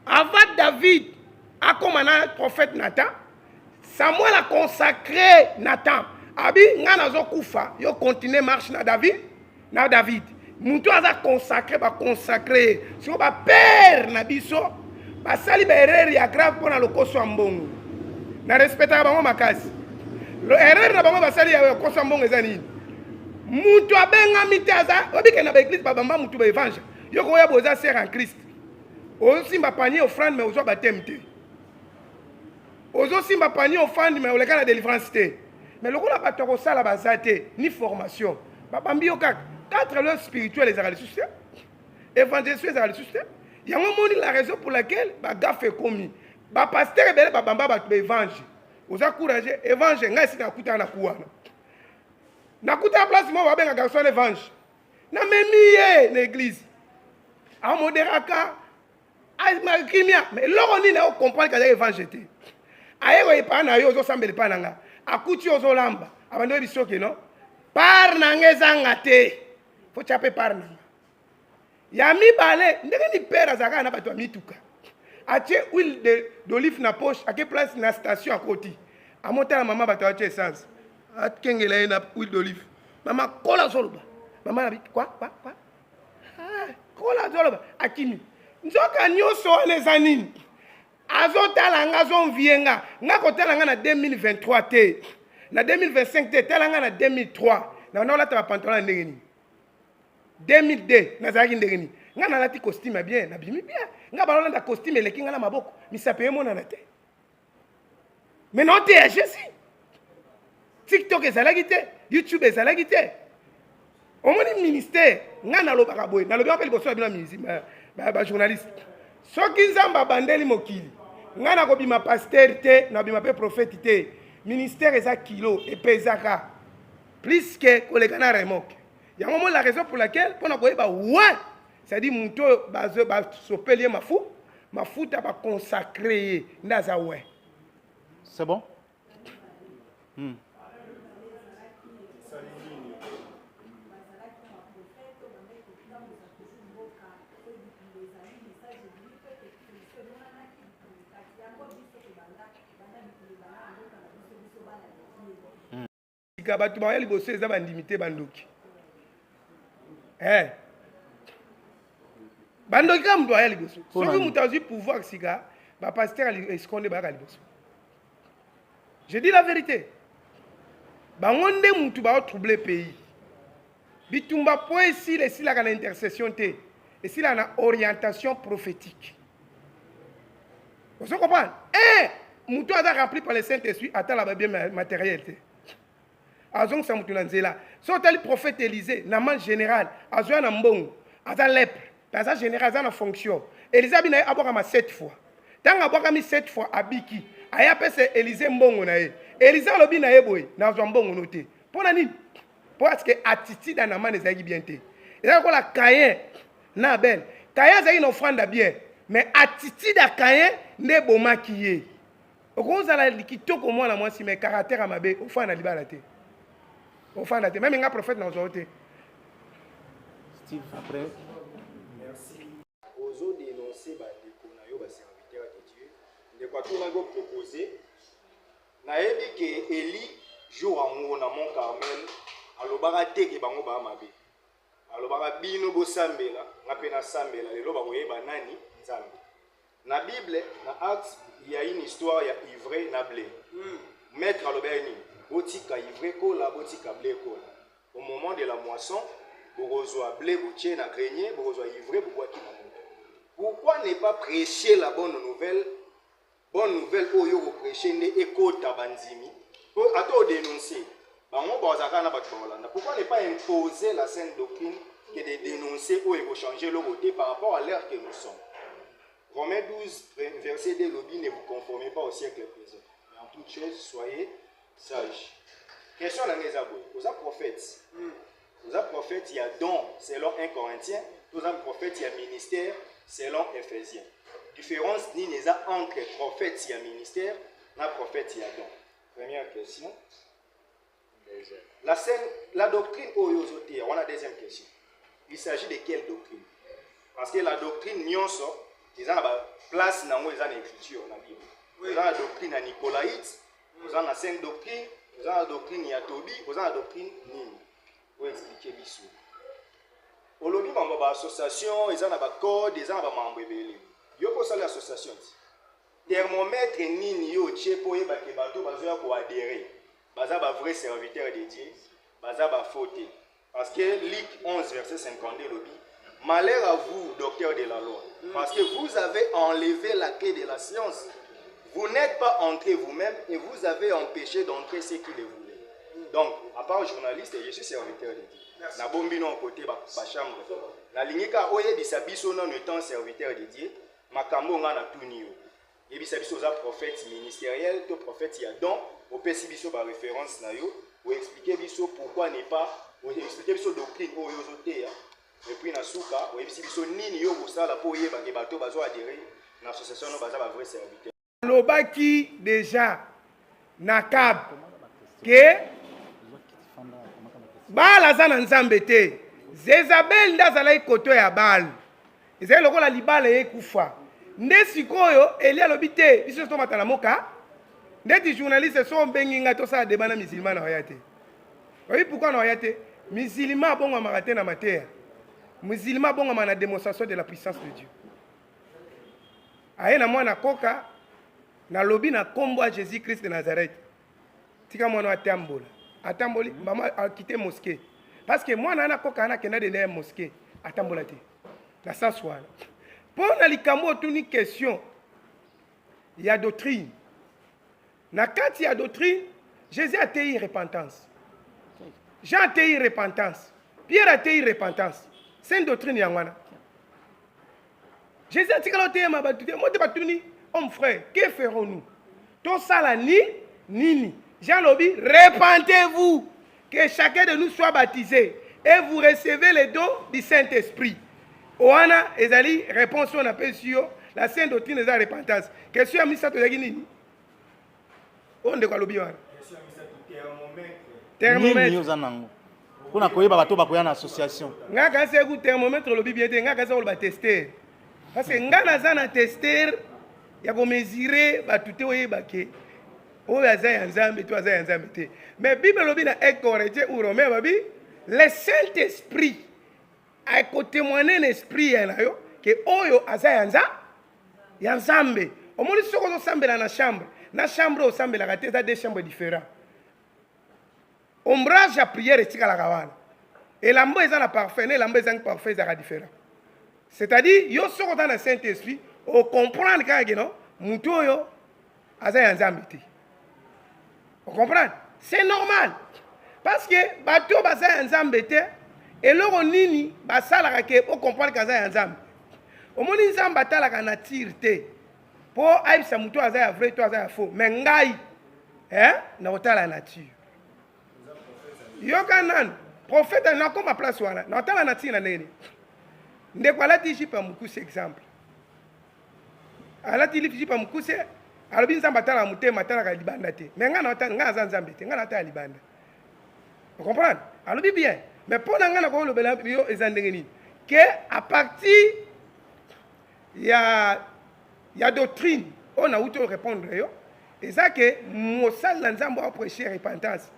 C: Avant David akoma na prophète Nathan, Samuel a consacré Nathan. Abi nga nazo kufa, yo continuer marche na David, na David. Mutu aza consacré ba consacré. Siko ba père na biso basali ba erreur ya grave pona lokoso ya mbongo. Na respectaka bango makasi. Lo erreur na bango basali ya lokoso ya mbongo eza nini? Mutu abengami te aza obike na ba église babamba mutu ba évangile. Yo koya boza sœur en Christ. Ozosimba panier offrande mais ozwa baptême te. Ozosimba panier offrande mais oleka na délivrance te. Mais lokola bato ya kosala baza te ni formation, babambi yo kaka. Quatre lois spirituelles ezalaka lisusu te. Évangélisation ezalaka lisusu te. Yango moni la raison pour laquelle ba gaffe ekomi. Ba pasteur ebele babamba bato ba évangile. Oza courageux, évangile ngai sika nakutana na kuwana. Nakutana place moko babenga garçon évangile. Namemi ye na église. Amoderaka kimia, mais eloko nini ayo comprendre kazaki évangile te. Aye koyepa na yo ozosambela epai na nga. Akuti ozolamba. Abandi oyebi soki no. Part na nga ezanga te. Faut tia pe part na nga. Ya mibale, ndenge ni père azalaka na bato ya mituka. Atie huile d'olive na poche, ake place na station akoti. Amotala mama bato atie essence. Akengela ye na huile d'olive. Mama kola azoloba. Mama na bi quoi quoi quoi. Ah, kola azoloba akimi. Nzoka nyonso wana eza nini? Azotala nga, azonvie nga. Nga kotala nga na 2023 te. Na 2025 te, tala nga na 2003. Na olata ba pantalon ya ndenge nini? 2002 nazalaki ndenge nini? Nga nalati costume ya bien, nabimi bien. Nga balolanda costume eleki nga na maboko, misapi emonana te. Mais non te ya Jésus. TikTok ezalaki te, YouTube ezalaki te. Omoni ministère, nga nalobaka boye, nalobaka mpe liboso ya bino ba, ba journaliste. Soki Nzambe abandeli mokili, nga nakobima pasteur te, nabima mpe prophète te. Ministère eza kilo, epezaka plus que koleka na remorque. Yango moi la raison pour laquelle pona koyeba ouais, c'est-à-dire moto oyo basopeli ye mafu, mafuta ba consacrer ye nde aza ouais.
B: C'est bon?
C: Sika bato baya liboso eza bandimi te bandoki. Eh. Bandoki kaka moto aya liboso. Soki moto azwi pouvoir sika, ba pasteur escroc nde bayaka liboso. Je dis la vérité. Bango nde mutu bao troubler pays. Bitumba po esila esilaka na intercession te. Esila na orientation prophétique. Ozo comprendre? Eh, mutu aza rempli par le Saint-Esprit atala ba bien matériel te. Azongisa mutu na nzela. So otali prophète Élisée, na man général, azoya na mbongo, aza lèpre, aza général, aza na fonction. Élisée abi na ye abwakama 7 fois. Ntango abwakami 7 fois abiki, aye apesa Élisée mbongo na ye. Élisée alobi na ye boye, nazwa mbongo no te. Mpo na nini? Parce que attitude ya Naaman ezalaki bien te. Ezalaki lokola Caïn na Abel. Caïn azalaki na offrande ya bien, mais attitude ya Caïn nde ebomaki ye. Okozala kitoko mwana mwasi mais caractère ya mabe, ofanda na libala te. Ofanda te. Meme nga prophète nazwa yo te.
B: Steve après.
F: Merci. Ozo denoncer ba ndeko na yo ba serviteurs de Dieu. Ndeko atunaki o proposer. Nayebi ke Elie jour yango na Mont Carmel alobaka te ke bango ba mabe. Alobaka bino bosambela, nga pe nasambela lelo bakoyeba nani Nzambe. Na Bible, na Actes, il y a une histoire ya ivraie na ble. Maître alobaki nini? Botika ivraie kola, botika ble kola. Au moment de la moisson, bokozwa ble botie na grenier, bokozwa ivraie bobwaki na moto. Pourquoi ne pas prêcher la bonne nouvelle? Bonne nouvelle oyo yo ko prêcher nde ekota bandimi. Po ata o dénoncer, bango bazalaka na bato bakolanda. Pourquoi ne pas imposer la sainte doctrine que de dénoncer oyo eko changer eloko te par rapport à l'ère que nous sommes? Romains 12, verset 2 lobi, ne vous conformez pas au siècle présent, mais en toutes choses, soyez sages. Question na ngai eza boye, oza prophète, oza prophète ya don selon 1 Corinthiens, toza prophète ya ministère selon Ephésiens. Différence nini eza entre prophète ya ministère na prophète ya don? Première question. La scène, la doctrine oyo ozoteya, wana deuxième question. Il s'agit de quelle doctrine? Parce que la doctrine nyonso eza na ba place nango, eza na écriture na Bible. Oza na doctrine ya Nicolaïte, oza na sainte doctrine, oza na doctrine ya Tobi, oza na doctrine nini? Oyo expliquer biso. Olobi mambo ba association, eza na ba code, eza na ba mambo ebele. Yo ko sala association ti. Thermomètre nini yo otie po oyeba ke bato bazoya ko adhérer? Baza ba vrai serviteur de Dieu, baza ba faux te. Parce que Luc 11 verset 52 lobi, malheur à vous, docteur de la loi, parce que vous avez enlevé la clé de la science. Vous n'êtes pas entré vous-même et vous avez empêché d'entrer ceux qui le voulaient. Donc, à part journaliste, je suis serviteur de Dieu. Na bombi non côté ba, ba chambre. Na lingika oyebisa biso non étant serviteur de Dieu, makambo nga na tuni yo. Yebisa biso oza prophète ministériel to prophète ya don, opesi biso ba référence na yo, o expliquer biso pourquoi ne pas, o expliquer biso doctrine oyo ozoteya. Et puis na suka, oyebisi biso nini yo kosala po oyeba ke bato bazo adhérer na association no baza ba vrai serviteur.
C: Alobaki déjà na cab ke Baal aza na Nzambe te. Zezabel nde azalaki koto ya Baal. Ezali lokola libala ekufa. Nde sikoyo Eli alobi te biso tomata na moka. Ndeti journaliste so obengi ngai tosala débat na musulman na oya te. Oyebi pourquoi na oya te? Musulman abongwamaka te na mateya. Musulman abongwamaka na démonstration de la puissance de Dieu. Aye na mwana koka nalobi na kombo ya Jésus Christ de Nazareth. Tika mwana atambola. Atamboli mama akite mosquée. Parce que mwana ana koka ana kenda de na mosquée atambola te. Na sens wana. Mpo na likambo otuni question ya doctrine. Na kati ya doctrine, Jésus ateyi repentance. Jean ateyi repentance. Pierre ateyi repentance. C'est une doctrine yango wana. Jésus atikala oteyema bato te. Mote batuni, homme frère, que ferons-nous? Tosala ni nini? Jean lobi, repentez-vous, que chacun de nous soit baptisé et vous recevez le don du Saint-Esprit. Owana ezali réponse oyo napesi yo, la sainte doctrine eza repentance. Question ya misato ezalaki nini? Oyo ndeko alobi wana.
B: Thermomètre. Nini oza nango? Mpona koyeba bato bakoya na association.
C: Nga kasi eku thermomètre olobi bien te, nga kasi koloba tester. Parce que nga naza na tester ya ko mesurer bato te oyeba ke. Oyo aza ya Nzambe to aza ya Nzambe te. Mais Bible elobi na 1 Corinthiens ou Romains babi le Saint-Esprit akotemoigne na esprit ya na yo ke oyo aza ya nza ya Nzambe. Omoni soki ozosambela na chambre, na chambre osambelaka te, eza deux chambres différents. Ombrage ya prière etikalaka wana. Elamba eza na parfum na elamba ezangi parfum ezalaka différent. C'est-à-dire yo soki oza na Saint-Esprit, o comprendre kaka ke non, moto oyo aza ya Nzambe te. O comprendre? C'est normal. Parce que bato baza ya Nzambe te, eloko nini basalaka ke o comprendre ke aza ya Nzambe. Omoni Nzambe atalaka nature te. Po ayebisa moto aza ya vrai to aza ya faux. Mais ngai eh, nakotala nature. Yoka nanu prophète nakoma place wana nakotala nature na ndenge nini? Ndeko alati jupe ya mokuse exemple. Alati jupe ya mokuse alobi Nzambe atalaka motema atalaka libanda te. Mais ngai natala ngai aza Nzambe te, ngai natala libanda. Vous comprenez? Alobi bien. Mais mpo na ngai nakolobela yo eza ndenge nini? Que à partir ya doctrine oyo nauti oyo répondre yo eza ke mosali na Nzambe oyo prêcher repentance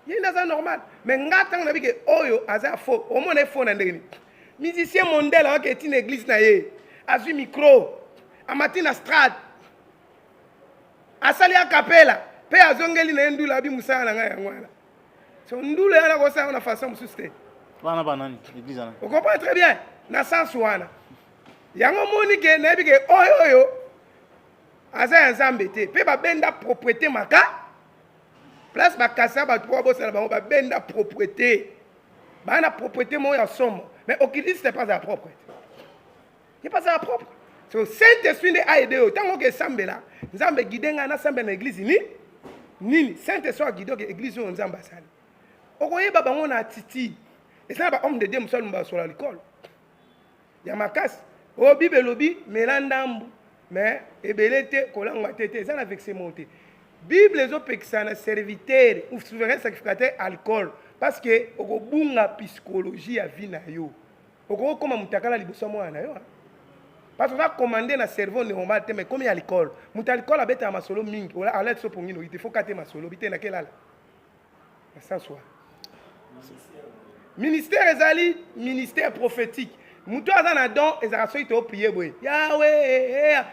C: ye nde aza normal. Mais nga ntango nayebi ke oyo aza faux, omona ye faux na ndenge nini? Musicien mondele awaki eti na église na ye, azwi micro, amati na strade, asali akapela mpe azongeli na ye ndula, abi mosala na ngai yango wana. So ndula yana kosala na façon mosusu te.
B: Wana banani église wana?
C: On comprend très bien na sens wana. Yango moni ke nayebi ke oyo oyo aza ya Nzambe te, mpe babenda propriété maka place bakasa bato mpo babosana bango, babenda propriété, baa na propriété moko ya somo, mais occultiste pas ya propre, ye pas ya propre. So Saint Esprit nde aide yo ntango oke esambela Nzambe guide ngai nasambela na église ni nini, Saint Esprit aguide oke église oyo Nzambe asali. Okoyeba bango na attitude. Eza na ba homme de Dieu mosusu alumba basola likolo ya makasi oyo Bible elobi mela ndambu mais ebele te, kolangwa te te, eza na vexement te. Bible ezopekisa na serviteur ou souverain sacrificateur alcool parce que okobunga psychologie ya vie na yo, okokoma mutakala liboso ya mwana na yo, parce que oza commandé na cerveau normal te, mais komi alcool, moto alcool abetaka masolo mingi, alerte so pongi noki te, faut kate masolo bite na kelala na sens wana. Ministère ezali ministère prophétique. Moto aza na don ezalaka soki toprie boye yawe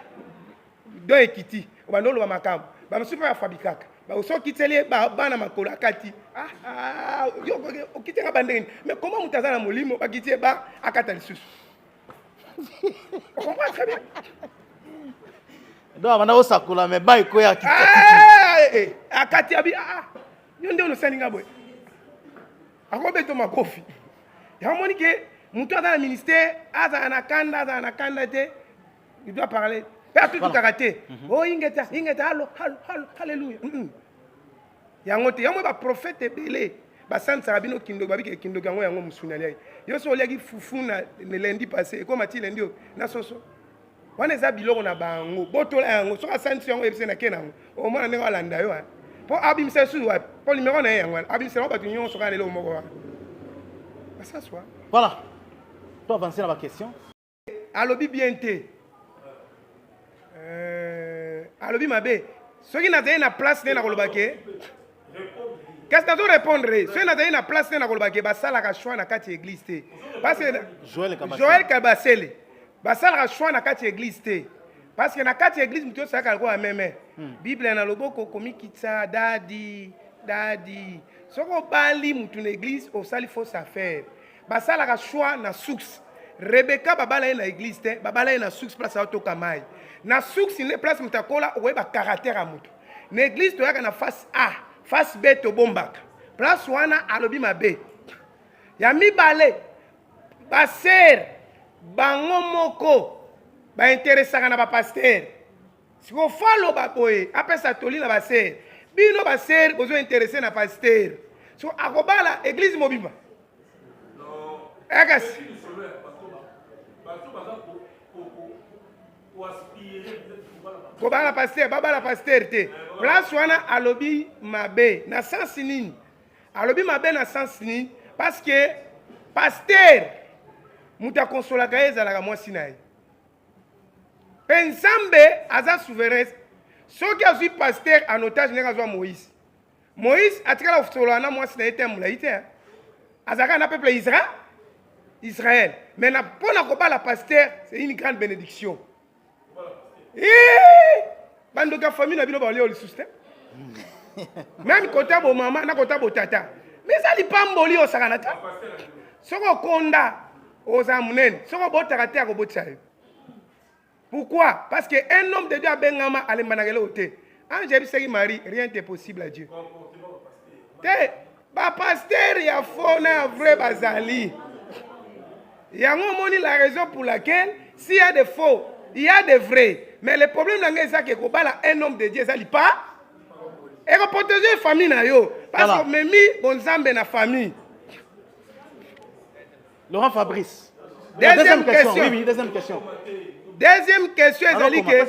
C: don ekiti obanda oloba makambo bamosusu mpe bafabrikaka soki okiteli ye bana makolo akati okiti nga bandenge nini? Mais comment moto aza na molimo bakiti ye ba akata lisusu? On comprend très bien.
B: Donc abanda kosakola mais ba ekoya
C: akati abi yo nde onosali nga boye, akobeta makofi. Yango moni ke moto aza na ministère azala na kanda, azala na kanda te, il doit parler mpe atutukaka te. O ingeta ingeta, alo alo alo, alléluia. Yango te, yango baprophète ebele basantisaka bino kindoki, babike kindoki yango yango mosuni aliaki yo. So oliaki fufu na lundi passé, ekoma ti lundi oyo na soso wana eza biloko na bango, botola yango. Soki asantisi yango, oyebisi na ke nango, omona ndenge alanda yo mpo abimisa lisusu wapi, mpo numero na ye yango wana abimisa yango bato nyonso kaka na eloko moko wana basaswa.
B: Voilà, to avancer na baquestion.
C: Alobi bien te, alobi mabe. Soki nazali na place nde nakoloba ke, kasi nazo répondre, soki nazali na place nde nakoloba ke basalaka choix na kati ya église te, parce que Joël Kabasele basalaka choix na kati ya église te, parce que na kati ya église moto osalaka lokola meme Bible na loboko, komikitisa dadi dadi. Soki obali mutu na église, osali fausse affaire. Basalaka choix na source. Rebecca babala ye na église te, babala ye na source, place aotoka mai na source nde place moto akola, okoyeba caractère ya moto. Na église toyaka na face A, face B tobombaka. Place wana alobi mabe. Ya mibale, basere bango moko bainteresaka na bapasteur. Sikoyo fo aloba boye, apesa toli na basere: bino basere bozo interesse na pasteur, so akobala église mobimba ekasi. Kobala pasteur, babala pasteur te. Place wana alobi mabe na sens nini? Alobi mabe na sens nini? Parce que pasteur moto akonsolaka ye ezalaka mwasi na ye, mpe Nzambe aza souverain. Soki azwi pasteur en otage ndenge azwa Moïse. Moïse atikala kosolola na mwasi na ye te ya molai te. Azalaka na peuple Israël. Israël. Mais na mpo na kobala pasteur, c'est une grande bénédiction. Eh! Bandoki ya famille na bino balia lisusu te. Même kota bo mama na kota bo tata. Mais eza lipamboli osakana te. Soki okonda oza monene, soki obotaka te akobotisa yo. Pourquoi? Parce que un homme de Dieu abengama alembanaka eloko te. Ange ayebisaki Marie, rien n'est possible à Dieu. Te, ba pasteur ya faux na ya vrai bazali. Yango omoni la raison pour laquelle s'il y a des faux, il y a des vrais. Mais le problème na ngai eza ke kobala un homme de Dieu eza lipa ekoprotege famille na yo parce que omemi bonzambe na famille.
B: Laurent Fabrice.
C: Deuxième, question.
B: Oui, oui, deuxième question.
C: Deuxième question ezali ke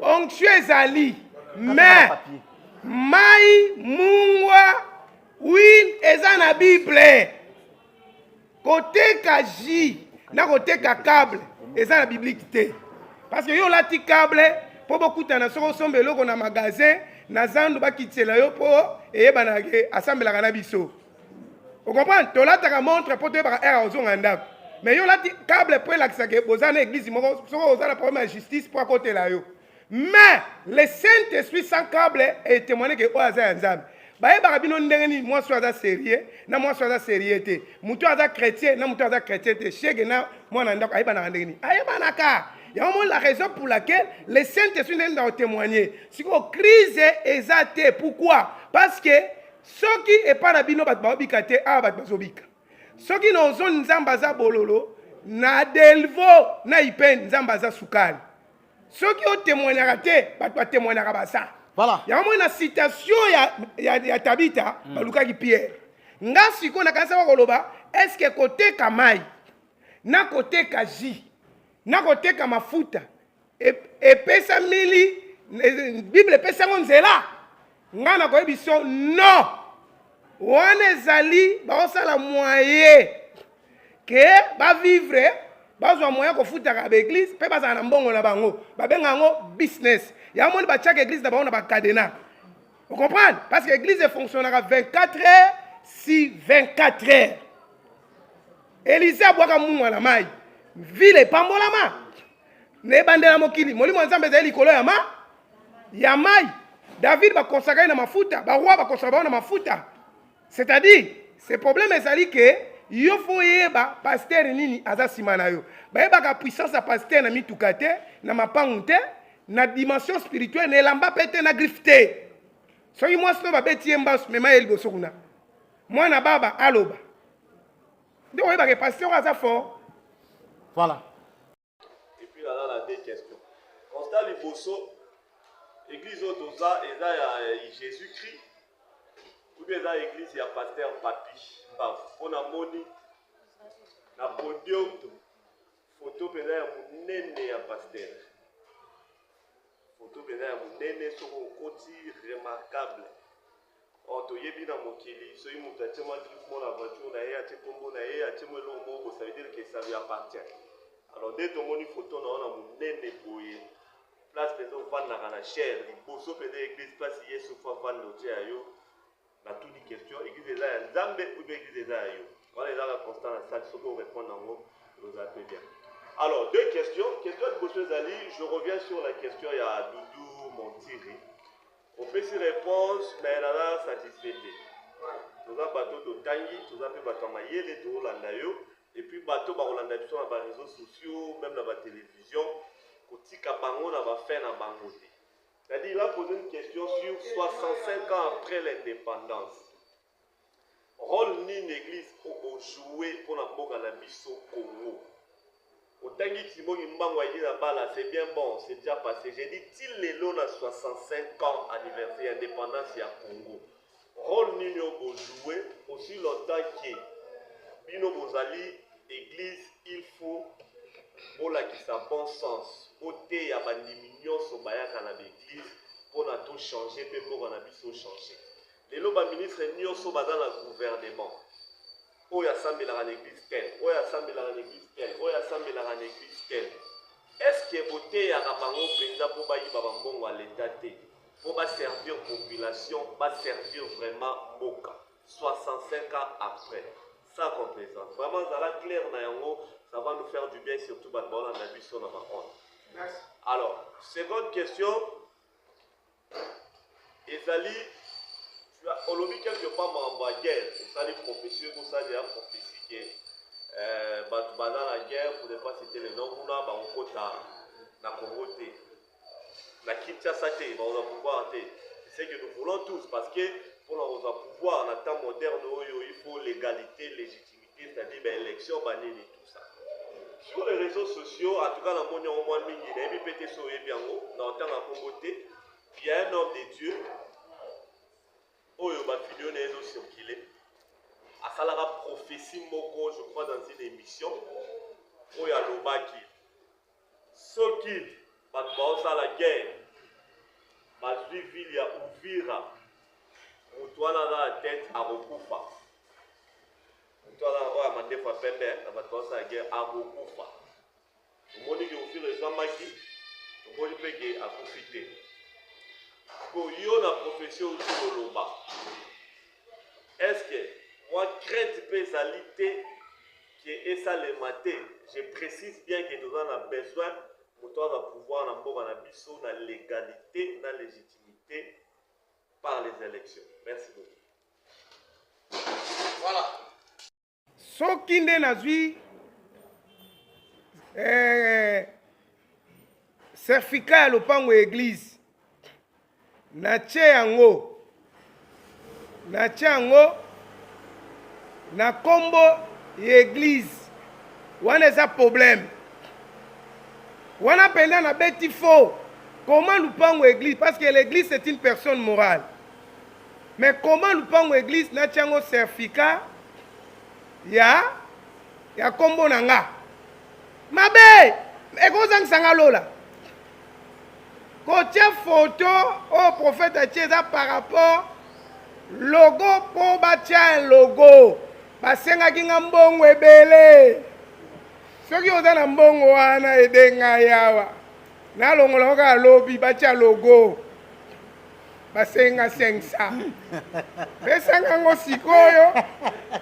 C: onction ezali mais mai mungwa huile eza na Bible. Koteka jus na koteka cable eza na biblique te. Parce que yo olati cable mpo bokutana soki osomba eloko na magasin na zando bakitisela yo mpo eyebana ke asambelaka na biso. Ocomprendre? Tolataka montre mpo toyebaka heure ozonga ndako. Mais yo olati cable mpo elakisa ke boza na église moko soki oza na problème ya justice mpo akotela yo. Mais le Saint-Esprit sans câble e témoigner que oyo aza ya Nzambe. Bayebaka bino ndenge nini mwasi oyo aza sérieux na mwasi oyo aza sérieux te. Moto oyo aza chrétien na moto oyo aza chrétien te. Shege na mwana ndako ayebanaka ndenge nini? Ayebanaka. Yango moni la raison pour laquelle le Saint-Esprit ndenge nini témoigner. Sikoyo crise eza te. Pourquoi? Parce que soki epai na bino bato baobika te, awa bato bazobika. Soki na ozone Nzambe aza bololo, na Delvaux na Ipene Nzambe aza sukali. Soki otemoignaka te, bato batemoignaka baza.
B: Voilà.
C: Yango moni na citation ya, ya, ya Tabita balukaki Pierre. Nga sikoyo nakanisa koloba est-ce que koteka mai na koteka jus na koteka mafuta epesameli Bible epesi yango nzela? Nga nakoyebi biso non. Wana ezali baosala moyen ke bavivre, bazwa moyen kofutaka ba église mpe bazala na mbongo na bango, babenga yango business. Yango moni batiaka église na bango na bacadena. Vous comprenez? Parce que église efonctionnaka 24 heures si 24 heures. Élisée abwaka mungwa na mai, ville epambolama. Na ebandela mokili, molimo ya Nzambe ezali likolo ya ma ya mai. David bakosaka ye na mafuta, ba roi bakosaka bango na mafuta. C'est-à-dire, ce problème ezali ke yo fo oyeba pasteur nini aza nsima na yo. Bayebaka puissance ya pasteur na mituka te, na mapangu te, na dimension spirituelle, na elamba pe te, na griffe te. Soki mwasi no babeti ye mbasu, mema ye liboso kuna. Mwana baba aloba. Nde oyebaka pasteur aza fort.
B: Voilà.
G: Et puis naza na deux questions. Constat liboso, église oyo toza eza ya Jésus-Christ ou bien eza église ya pasteur Papi Mbavu? Mpo namoni na podium photo mpenza ya monene ya pasteur, photo mpenza ya monene, soki okoti remarquable. Or toyebi na mokili soki moto atie mwa griffe moko na voiture na ye, atie kombo na ye, atie mwa eloko moko boye, ça veut dire que ça lui appartient. Alors nde tomoni photo na yo na monene boye, place mpenza ovandaka na chaire liboso mpenza ya église, place Yesu fo avanda otie ya yo. Natuni question, église eza ya Nzambe ou bien église eza ya yo? Wana eza kaka constat na salle, soki orépondre yango ozala mpe bien. Alors deux questions. Question ya liboso ezali, je reviens sur la question ya Doudou Montiri. Opesi réponse mais naza satisfait te. Toza bato totangi, toza mpe bato ya mayele, tolanda yo. Et puis bato bakolanda biso na ba réseaux sociaux, même na ba télévision, kotika bango na ba fin na bango te. C'est-à-dire, il a posé une question sur 65 ans après l'indépendance. Rôle nini église ojouer pour la mboka na biso Congo? Otangi Simon Kimbangu aye na bala, c'est bien bon, c'est déjà passé. J'ai dit ti lelo na 65 ans anniversaire indépendance ya Congo. Rôle nini ojouer aussi longtemps que bino bozali église, il faut bolakisa bon sens, boteya bandimi nyonso bayaka na l'église mpona to changer mpe mboka na biso changer. Lelo ba ministre nyonso baza na gouvernement, oyo asambelaka na église tel, oyo asambelaka na église tel, oyo asambelaka na église tel. Est-ce que boteyaka bango mpenza mpo bayiba bambongo ya leta te? Po ba servir population, ba servir vraiment mboka. 65 ans après. Sans complaisance. Vraiment zala clair na yango, ça va nous faire du bien surtout bato baolanda biso na ba ondes. Alors, seconde question ezali tu as olobi quelque part makambo ya guerre, osali prophetie, osali ya prophetie que euh, bato baza na guerre pour ne pas citer le nom kuna bakokota na Congo te. Na Kinshasa te, bakozwa pouvoir te. C'est ce que nous voulons tous parce que pona kozwa pouvoir na temps moderne oyo il faut légalité, légitimité, c'est-à-dire ba élection ba nini tout ça. Sur les réseaux sociaux, en tout cas na moni yango mwa mingi, nayebi pe te soki oyebi yango, na otanga kombo te. Il y a un homme de Dieu oyo ba video na ye ezo circuler asalaka prophétie moko je crois dans une émission oyo alobaki Soki batu baosala guerre bazui ville ya uvira mutu wana aza na tete akokufa mutu wana oyo ya mandefu ya pembe na batu baosala guerre akokufa tomoni ke uvira ezwamaki tomoni pe ke akufi te ko yo na prophetie outi koloba est ce que mwa crainte pe ezali te que esalema te je precise bien que toza na besoin moto aza pouvoir na mboka na biso na legalite na legitimite par les elections merci beaucoup.
C: Voilà. Soki nde nazwi eh, certificat ya lopango ya eglise Natie yango, natie yango na kombo ya eglise wana eza problème wana mpenza nabeti faux. Comment lupango eglise, parce que l'église c'est une personne morale, mais comment lupango eglise natie yango certificat ya ya kombo na nga? Mabe ekozangisa nga lola. Kotia photo oyo prophète atie eza par rapport logo po batia un logo basengaki nga mbongo ebele soki oza na mbongo wana ede ngai awa nalongola ngo kaka lobi batia logo basenga 500 pesanga ngo sikoyo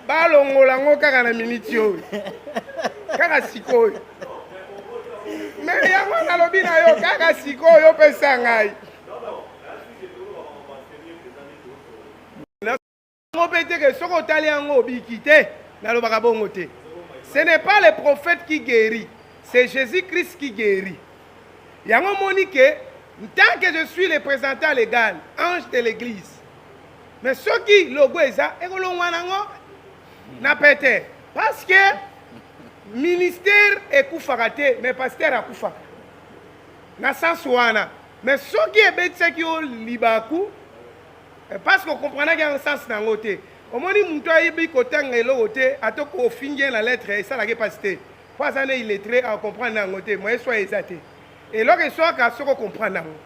C: balongola ngo kaka na miniti oyo kaka sikoyo me yango nalobi na yo kaka sikoyo pesa ngai Yango pe te ke soki otali yango obiki te, nalobaka bongo te. Ce n'est pas le prophète qui guérit, c'est Jésus-Christ qui guérit. Yango omoni ke tant que je suis le présentant légal, ange de l'église. Mais soki logo eza ekolongwa nango na pete parce que ministère ekufaka te mais pasteur akufaka na sens wana. Mais soki ebetisaki yo libaku Eh, parce que okomprenaki yango sens na yango te. Omoni moto ayebi kotanga eloko te, ata ofingi ye na lettre esalaka ye mpasi te, mpo aza ne illettré, akomprendre yango te, moyen swa eza te. Eloko eswaka soki okomprendre yango.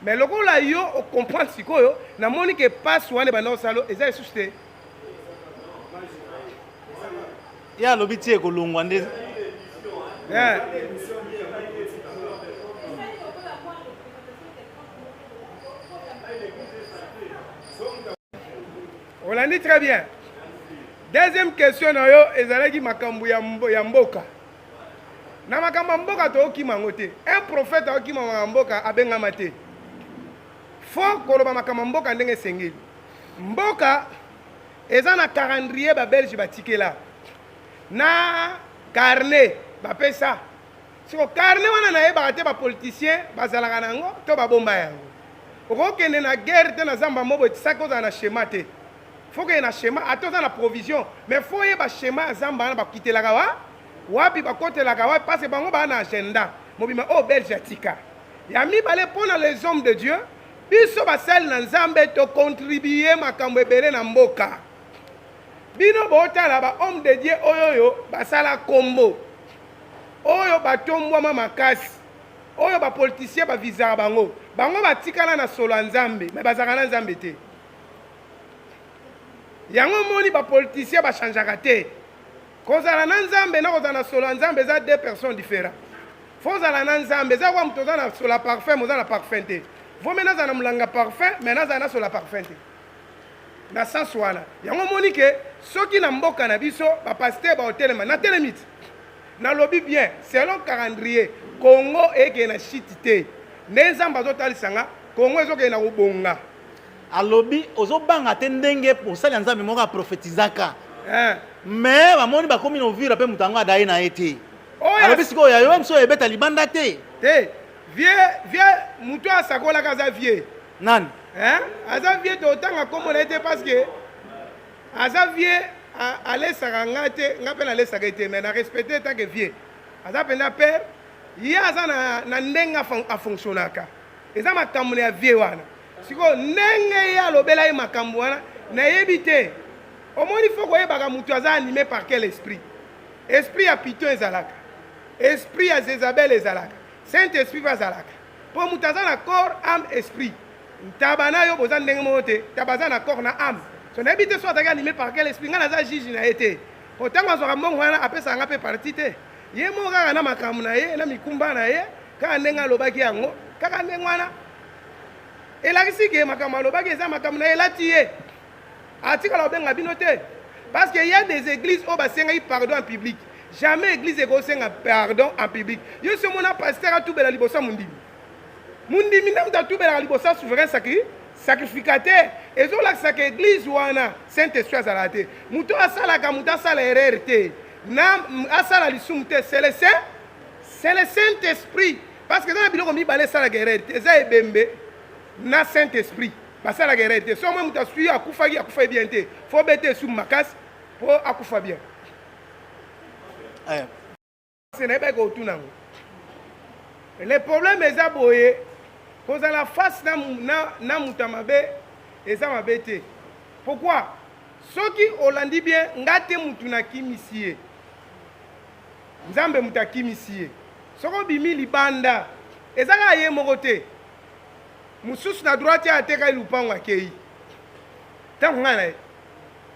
C: Mais lokola yo okomprendre sikoyo, namoni ke pasi wana ebanda kosala eza lisusu te.
B: Ye alobi ti ekolongwa nde.
C: Yeah. Olandi très bien. Deuxième question na yo ezalaki makambo ya, ya mboka. Na makambo ya mboka tookima yango te. Un prophète aokima makambo ya mboka abengama te. Fo koloba makambo ya mboka ndenge esengeli. Mboka eza na calendrier ba Belge batikela na carnet bapesa Siko carnet wana nayebaka te ba politiciens bazalaka na yango to babomba yango. Okokende na guerre te na zamba mobo etisaki ozala na schéma te. Faut okende na schéma ata oza na provision mais faut oyeba schéma ya zamba wana bakitelaka wa wapi bakotelaka wapi parce que bango baa na agenda mobima oyo Belge atika. Ya mibale mpo na les hommes de Dieu biso basali na Nzambe to contribuer makambo ebele na mboka. Bino botala ba hommes de Dieu oyo oyo basala kombo oyo batombwama makasi oyo ba politiciens ba visaka bango bango batikala na solo ya Nzambe mais bazalaka na Nzambe te. Yango omoni ba politiciens ba changeaka te. Kozala na Nzambe na kozala na solo ya Nzambe eza deux personnes différentes. Faut ozala na Nzambe eza kwa moto oza na solo ya parfum oza na parfum te. Vome nazala na molanga parfum, mais nazala nasola parfum te. Na sens wana. Yango omoni ke soki na mboka na biso ba pasteur ba otelema, na telemi ti. Nalobi bien, selon calendrier, Congo ekende na chute te. Nde Nzambe azotalisa nga, Congo ezokende na kobonga.
B: Alobi ozobanga te ndenge mosali ya Nzambe moko aprofetizaka.
C: Eh.
B: Mais bamoni bakomi na Uvira pe moto yango adaye na ye te.
C: Oyo
B: Alobi sikoyo ya yo biso ebeta libanda te.
C: Te. Vieux, vieux moto asakolaka aza vieux.
B: Nani?
C: Hein? Aza vieux totanga kombo na ye te parce que aza vieux alesaka nga te, nga pe nalesaka ye te mais na respecte tant que vieux. Aza penza père, ye aza na, na ndenge afonctionnaka. Eza makambo ya vieux wana. Sikoyo ndenge ye alobela ye makambo wana nayebi te. Omoni faut koyebaka moto aza animé par quel esprit. Esprit ya Python ezalaka, esprit ya Zezabel ezalaka, Saint Esprit pe azalaka. Po moto aza na corps, ame, esprit. Ntaba na yo boza ndenge moko te. Ntaba aza na corps na ame. So nayebi te so azalaki animé par quel esprit. Ngai naza juge na ye te. Po tango azwaka mbongo wana apesaka nga pe parti te. Ye moko kaka na makambo na ye, na mikumba na ye, kaka ndenge alobaki yango, kaka ndenge wana. Elakisi ke makambo alobaki eza makambo na ye elati ye. Atikala kobenga bino te. Parce que il y a des églises oyo basengaki pardon en public. Jamais église ekosenga pardon en public. Yo si omona pasteur atubela liboso ya mondimi. Mondimi nde moto atubelaka liboso ya souverain sacri sacrificateur. Ezolakisa ke église wana Saint-Esprit azalaka te. Moto asalaka moto asala erreur te. Na asala lisumu te. C'est le Saint, c'est le Saint-Esprit. Parce que eza na biloko mibale esalaka erreur te. Eza ebembe na Saint-Esprit. Basalaka erreur te. Soki moto asui akufaki akufaki bien te. Faut bete esumu makasi po akufa bien.
B: Eh.
C: Se nayebaki kotuna yango. Le problème eza boye, kozala face na, na, na moto ya mabe eza mabe te. Pourquoi? Soki olandi bien, nga te mutu nakimisi ye. Nzambe moto akimisi ye. Soki obimi libanda, eza kaka ye moko te. Mosusu na droite atekaki lupango akeyi. Tango ngai na ye.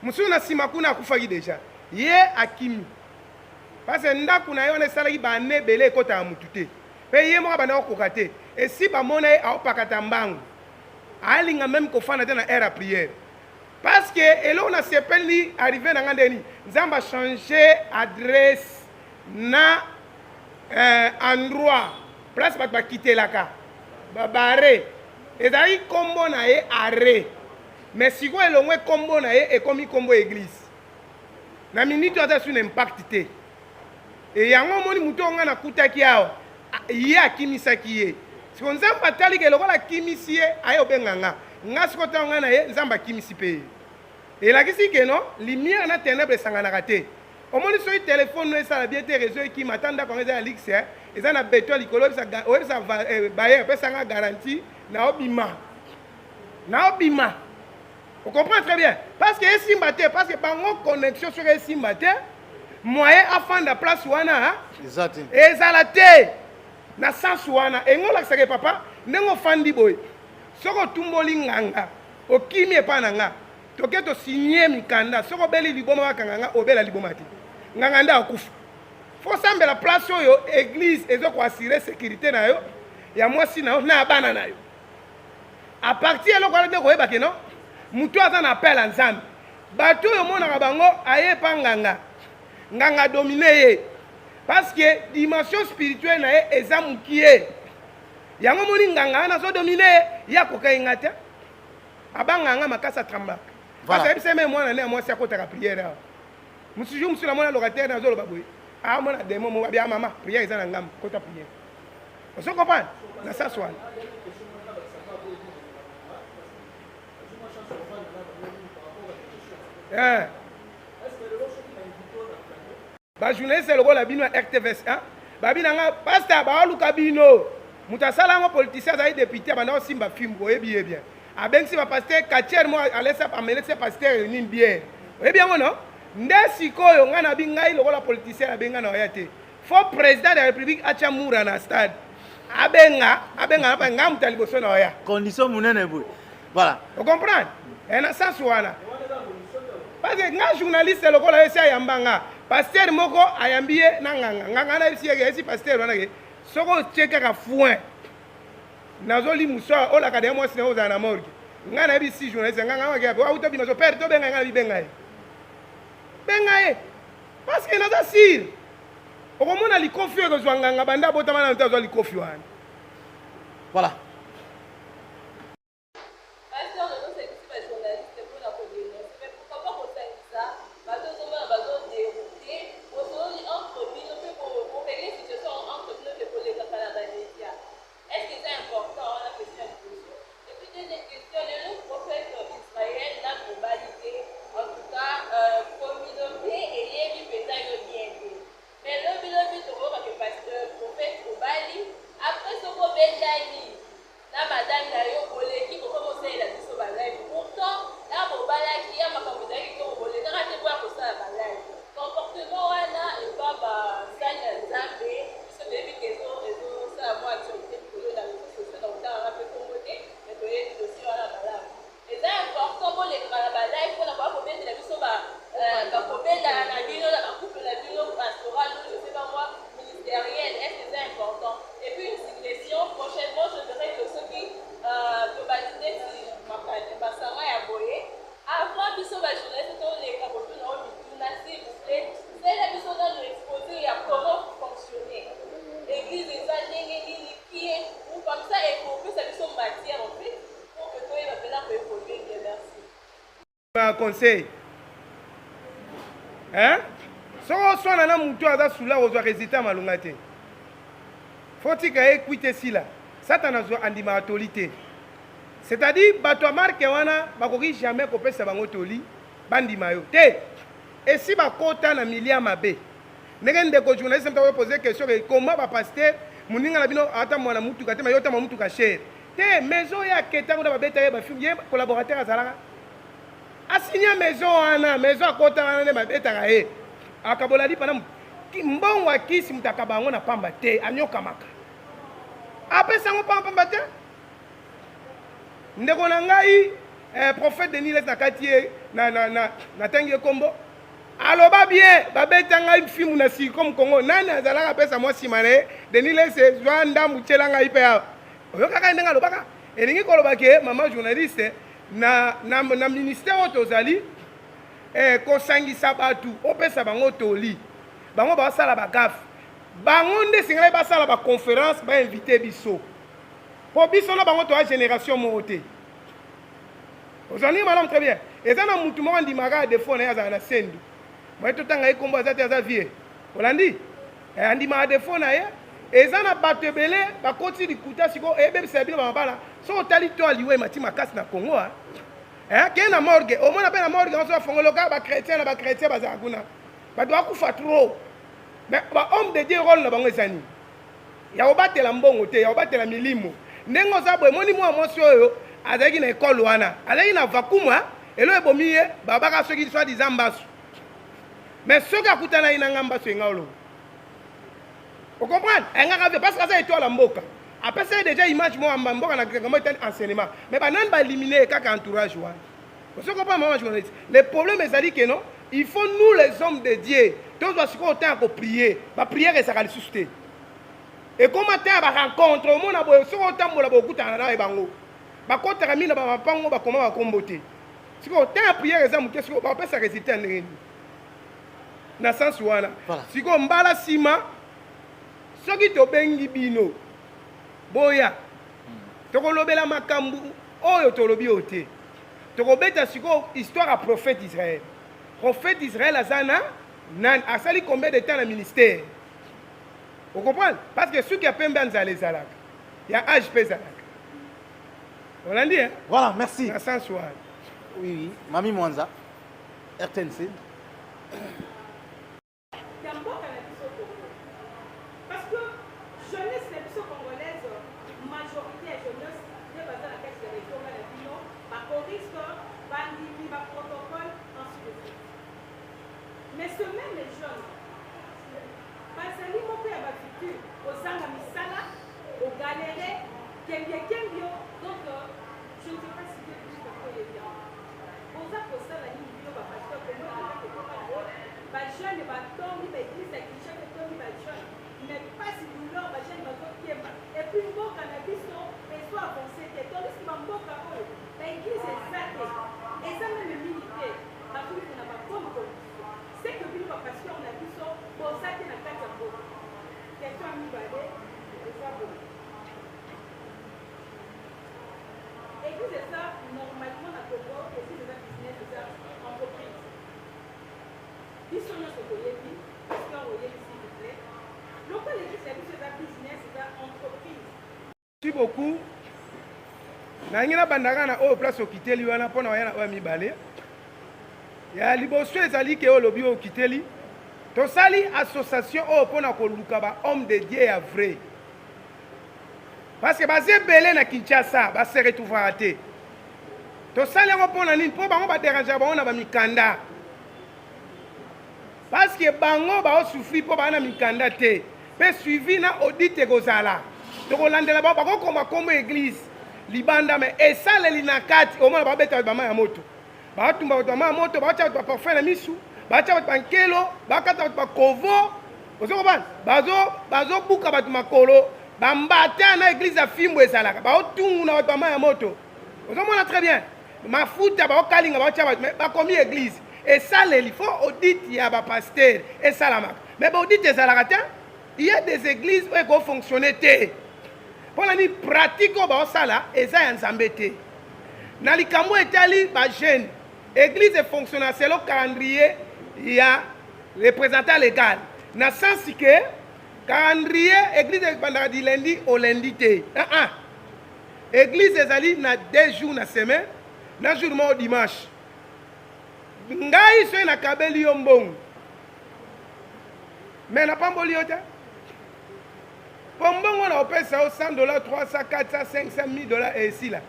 C: Mosusu na sima kuna akufaki deja. Ye akimi. Parce que ndako na ye wana esalaki ba annees ebele ekotaka mutu te. Pe ye moko abanda kokoka te. Esi bamona ye aopakata mbangu. Alinga meme kofanda te na heure ya prière. Parce que eloko na sepeli arrive na nga nde nini? Nzambe a changer adresse na eh, endroit place bato bakitelaka ba barre ezalaki kombo na ye arret mais sikoyo elongwe kombo na ye ekomi kombo eglise na minute oyo aza su na impact te e yango omoni moto oyo ngai nakutaki awa ye akimisaki ye siko nzambe atali ke lokola akimisi ye aye obenga nga nga siko ntango ngai na ye nzambe akimisi mpe ye elakisi ke no lumière na ténèbre esanganaka te Omoni soki telephone no esala bien te reseau ekima ata ndako yango eza ya luxe eh, eza na beton likolo oyebisa oyebisa eh, bailleur pesa nga garantie na obima na obima o comprend très bien parce que esimba te parce que bango connexion soki esimba te moyen afanda place wana
B: eza te
C: ezala te na sens wana engo olakisaka papa ndenge ofandi boye soki otumboli nganga okimi epai na nga Toke to signer mikanda soki obeli liboma bakanga nga obela liboma te nganga nde akufa fo sambela place oyo eglise ezo ko assurer sécurité na yo ya mwasi na yo na bana na yo a partir eloko wana nde koyeba ke non moto aza na appel ya nzambe bato oyo omonaka bango aye epa nganga nganga domine ye parce que dimension spirituelle na ye eza mokie yango omoni nganga wana azodomine ye ye akoka ye nga te Abanga nga makasi a tremblaka.
B: Voilà.
C: Parce que meme mwana ne ya mwasi akotaka prière awa. Musu jour musu namona locataire nazo loba boye. Ah mona démon mo babia mama prière eza na ngambo kota prière. Ozo comprendre? Na sens wana. Eh. Ba journaliste lokola bino ya RTVS 1 babi na nga pasta baoluka bino moto asala yango politicien azali député abanda kosimba fimbu oyebi ye bien abengisi ba pasteur catcheur mo alesa amelesi pasteur nini bière oyebi yango no nde sikoyo ngai nabi ngai lokola politicien nabenga na oya te fo président de la république atya mura na stade abenga abenga na ngai moto ya liboso na oya
B: condition monene boye voilà
C: o comprendre eh, na sens wana parce que nga journaliste lokola ye si ayamba nga pasteur moko ayambi ye na nganga nganga na yebisi ye yebisi pasteur wana ke soki otie kaka foin Nazolimusa olaka deya mwasi na yo ozala na morgue. Ngai nayebi si journaliste ngai ngai ngai auta bima so père tobenga ngai nabi benga ye. Benga ye. Parce que naza sûr. Okomona likofi oyo ekozwa nganga banda abotama nanu te azwa likofi wana.
B: Voilà.
A: Pasteur lelo osangisi ba journaliste pona ko denoncer mais pourquoi pas kosangisa bato ozomona bazo deroute bosololi entre bino pe bo regler situation yango entre bino ke kolekaka na ba media est ce que eza important wana question ya liboso et puis deuxième question lelo prophète Israël nanu obali te en tout cas euh, communauté eyebi penza yo bien te mais lobi lobi tokoyoka ke pasteur prophète obali après soki obendani na madame na yo boleki bokomi kosalela biso ba live pourtant heure bobalaki ya makambo ezalaki kitoko bolekaka te boya kosala ba live comportement wana epa ba sali ya nzambe biso toyebi ke ezo ezosala mwa actualité mikolo na réseaux sociaux na kotangaka mpe kombo te mais toyebi dossier wana malamu eza important bolekaka na ba live mpona koya kobetela biso ba euh, bakobendana na bino na bacouple na bino pastoral ou je sais pas moi ministériel est ce que eza important et puis une suggestion prochainement je verrai que soki euh, tobandi neti masanga ya boye avant biso ba journaliste toleka kotuna oyo mituna s'il vous plaît sala biso nanu exposé ya comment fonctionner église eza ndenge nini qui est ou comme ça ekopesa biso matière en fait Pour que toyeba pena ko evoluer bien merci.
C: Ba conseil. Hein? Soki oswana na mutu aza sula ozwa résultat malonga te. Faut tika ye kwite esila. Satana azwa andimaka toli te. C'est-à-dire bato ya marque wana bakoki jamais kopesa bango toli bandima yo te. Esi bakota na milia mabe. Ndenge ndeko journaliste mta poser question que comment ba pasteur moninga na bino ata mwana mutuka te mais yo ota mwa mutuka cher. Te maison ye aketa kuna babeta ye ba film ye collaborateur azalaka asinya maison wana maison akota wana nde babetaka ye akabola lipa na mbongo ya kisi moto akaba yango na pamba te anyokamaka apesa yango pamba pamba te ndeko na ngai eh, prophète denis les na kati ye natangi ye nkombo aloba bien babeta ngai fimbu na silikom congo nani azalaka apesa mwa nsima na ye denis lese zwa ndambu tyela ngai mpe awa oyokaka ndenge alobaka elingi koloba ke mama journaliste na, na, na ministère oyo tozali eh, kosangisa bato opesa bango toli bango basala bagafe bango nde esengelaki basala baconférence bainvite biso mpo biso na bango toya génération moko te ozali malamu très bien eza na mutu moko andimaka ya defo na ye azala na sendu moye totanga ye nkombo aza te aza vie olandi eh, andimaka defo na ye eza na bato ebele bakoti likuta sikoyo ebebisa bino bamabala soki otali to aliwa emati makasi na congo eh, kee na morgue omona mpe na morgue yango so bafongoloka bachrétien na bachrétien bazala kuna bato bakufa trop mais bahomme de dieu role na bango eza nini ya kobatela mbongo te ya kobatela milimo ndenge oza boye moni mwana mwasi oyo azalaki na ekole wana azalaki na vacuum elo ebomi ye babaka soki soit disant mbasu mais soki akutanaki na nga mbasu enga oloba ocomprendre ayangaka vie parce que aza etoile ya mboka apesa ye déjà image moko ya mboka na likambo etali enseignement mais banani baelimine ye kaka entourage wana ozo comprendre mama journaliste le problème ezali que non il faut nous les hommes de dieu tozwa sikoyo temps ya koprier bapriere ezalaka lisusu te ekoma temps ya barencontre omona boye soki otambola bokutana na ye bango bakotaka mingi na bamapango bakoma bakombo te sikoyo temps ya priere eza moke sikoyo bakopesa résultat ya ndenge nini na sens wana sikoyo mbala nsima soki tobengi bino boya tokolobela makambo oyo tolobi oyo te tokobeta sikoyo histoire ya prophète israel prophète israel aza na nani asali combien de temps na ministère ocomprendre parce que suki ya pembe ya nzala ezalaka ya age mpe ezalaka olandi hein?
B: Voilà, merci.
C: Na sens wana.
B: Oui, oui. Mami Mwanza, RTNC.
H: ya mboka na biso Congo parce que jeunesse na biso congolaise majorité ya jeunesse nde baza na kati ya etonga na bino ba choriste bandimi ba protocole ainsi de suite mais ce même jeune bazali moko ya ba victime kozanga misala kogalere kembie kembio donc je ne sais pas si Dieu puisse oyebi yango Boza kosala nini bino ba pasteur komona na kati ekoma na yo ba jeune ba tondi ba eglise ya Kinshasa etondi ba jeune mais pasi douleur ba jeune bazo kemba et puis mboka na biso ezo Tozo avancer te tandis que ba mboka oyo ba eglise eza te eza meme mingi te bazo vivre na ba bonne condition ce que bino ba pasteur na biso boza te na kati ya mboka. Question ya mibale eza boye eglise eza normalement na Congo eglise eza business eza entreprise biso nionso toyebi pasteur oyebi s'il vous plait lokola eglise na biso eza business eza entreprise.
C: Merci beaucoup. Nalingi nabanda kaka na oyo place okiteli wana mpo na oya na oyo ya mibale. Ya liboso ezali ke olobi oyo okiteli, tosali association oyo mpo na koluka ba homme de Dieu ya vrai. Parce que baza ebele na Kinshasa, ba se retrouvaka te. Tosali yango mpo na nini? Mpo bango ba derangaka bango na ba mikanda. Parce que bango bao souffrir mpo baa na mikanda te. Mpe suivi na audit ekozala. Tokolandela bango, bakokoma kombo eglise libanda mais esaleli na kati omona babeta bato bama ya moto. Batumba bato bama ya moto, batia bato ba parfum na misu, batia bato bankelo, bakata bato bakovo. Ozo comprendre? Bazo bazobuka bato makolo, bambata na eglise ya fimbo ezalaka, baotunguna bato bama ya moto. Ozomona très bien. Mafuta baokalinga baotia bato mais bakomi eglise. Esaleli faut audit ya ba pasteur esalamaka. Mais ba audit ezalaka te. Il y a des églises oyo eko fonctionner te. Pona ni pratique oyo baosala eza ya Nzambe te. Na likambo etali ba jeunes, église e fonctionna selon calendrier ya représentant légal. Na sens que calendrier église ebandaka du lundi au lundi te. Ah ah. Église ezali na deux jours na semaine, na jour moko dimanche. Ngai soki nakabeli yo mbongo mais napamboli yo te mpo mbongo na opesa yo 100 dollars 300 400 500 1000 dollars esila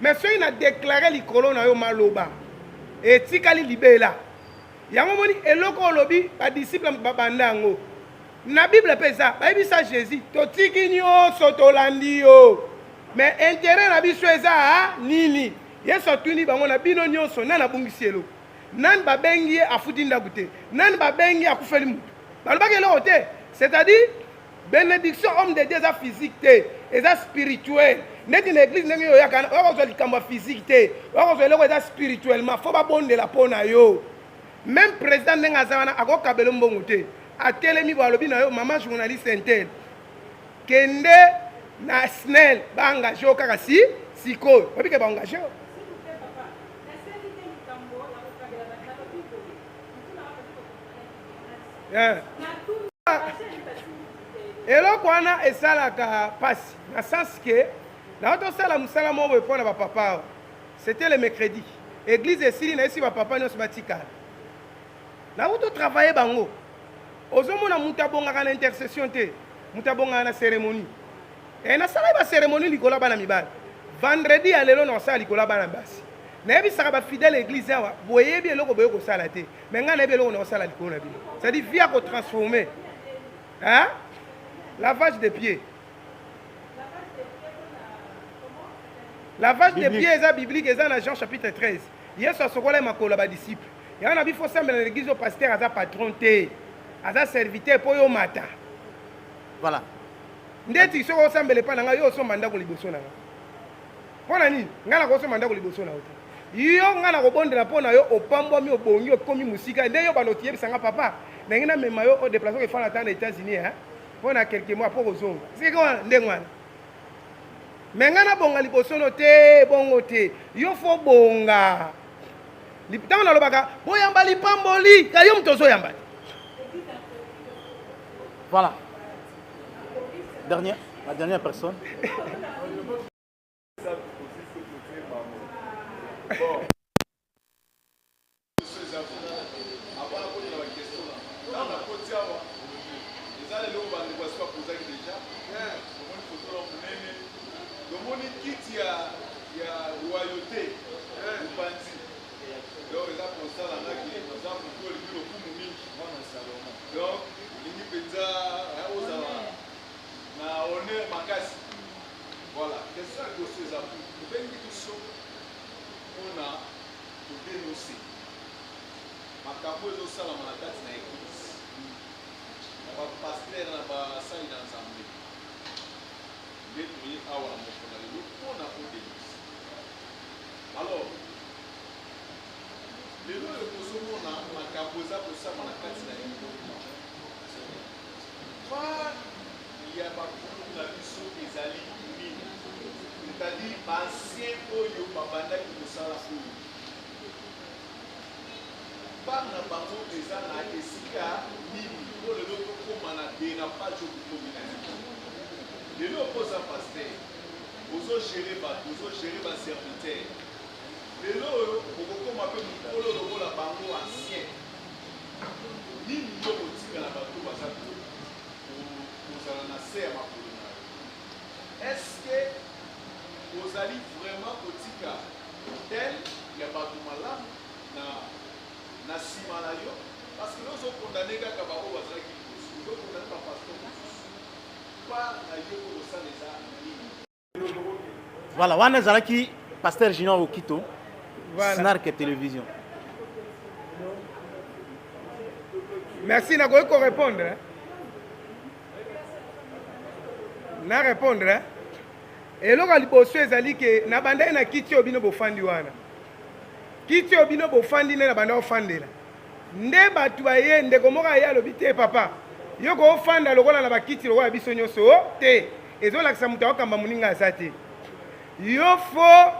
C: mais soki na deklare likolo na yo maloba etikali libela yango moni eloko olobi badisiple babanda yango na bible mpe eza bayebisa jésus totiki nyonso tolandi yo mais interet na biso eza nini Yesu atuni bango, na bino nyonso, nani abungisi eloko? Nani babengi ye afuti ndako te? Nani babengi ye akufeli moto? Balobaki eloko te. C'est-à-dire, benediction homme de Dieu eza physique te, eza spirituel. Ndeti na église ndenge yo oyaka, oya kozwa likambo ya physique te, oya kozwa eloko eza spirituellement, faut babondela mpo na yo. Même président ndenge aza wana akokabela mbongo te. Atelemi bo alobi na yo mama journaliste intel. Kende na SNEL ba engage yo kaka si sikoyo. Oyebi ke ba engage yo. Eh. Eloko wana esalaka pasi na sens ke na tosala mosala moko boye mpo na bapapa awa. C'était le mercredi. Église esili na esi bapapa nyonso batikala. Na uto travailler bango. Ozomona moto abongaka na intercession te. Moto abongaka na cérémonie. Eh, nasalaki ba cérémonie likolo ya bana mibali. Vendredi ya lelo nakosala likolo ya bana basi. Nayebisaka ba fidèle église awa, boyebi eloko boye kosala te. Mais ngai nayebi eloko nakosala likolo na bino. C'est-à-dire vie ya ko transformer. Hein? Lavage de pieds. Lavage de pieds eza biblique, eza na Jean chapitre 13. Yesu asokolaki makolo ya ba disciples. Yango na bifo sambela na l'église oyo pasteur aza patron te. Aza serviteur po yo mata.
B: Voilà.
C: Ndeti soki osambela epai na ngai yo osomba ndako liboso na ngai. Mpo na nini? Ngai nakosomba ndako liboso na yo te. Yo ngai nakobondela mpo na yo opambwami obongi okomi mosika nde yo banda otiyebisa ngai papa ndenge namema yo odeplace okefanda ata na États-Unis hein? Mpo na quelques mois mpo kozonga. Sikoyo wana ndenge wana. Me ngai nabonga liboso no te bongo te. Yo fo bonga. Ntango nalobaka boyamba lipamboli ka yo moto ozoyamba te.
B: Voilà. Dernière, la dernière personne.
I: Tomoni kiti ya ya royauté mopanzi donc eza constat na nga ke oza motu olingi lokumu mingi donc olingi mpenza ozala na honneur makasi voilà question ya liboso eza obengi biso mpona kodenonse makambo ezosalama na kati na eglise na bapaster na basali na nzambe. Nde toye awa na mokolo na lelo mpo na ko denoncer. Alors, lelo oyo tozo mona makambo eza kosama na kati na lingomba. Part ya ba kulutu na biso ezali nini? C'est-à-dire ba anciens oyo babandaki mosala oyo. Part na bango eza na esika nini po lelo tokoma na derapage oyo tokomi na yango? Lelo oko oza pasteur, ozo gerer batu, ozo gerer ba serviteurs. Lelo oyo okokoma pe mukolo lokola bango ancien. Nini yo okotika na batu oyo baza kozala na se ya makolo na yo? Est ce que ozali vraiment kotika modèle ya batu malamu na na sima na yo? Parce que yo ozo condamner kaka ba oyo bazalaki liboso, ozo condamner ba pasteurs mosusu. Part na yo oyo osala eza nini?
B: Voilà, wana ezalaki Pasteur Junior Okito, voilà. Snark Télévision.
C: Merci, nakoki ko répondre. Hein? Na répondre. Hein? Eloko ya liboso ezali ke nabandaki na kiti oyo bino bofandi wana. Kiti oyo bino bofandi nde nabanda kofandela. Nde bato baye, ndeko moko aye alobi te papa, yo kofanda lokola na bakiti lokola biso nyonso te. Ezolakisa moto akokamba moninga aza te. Yo fo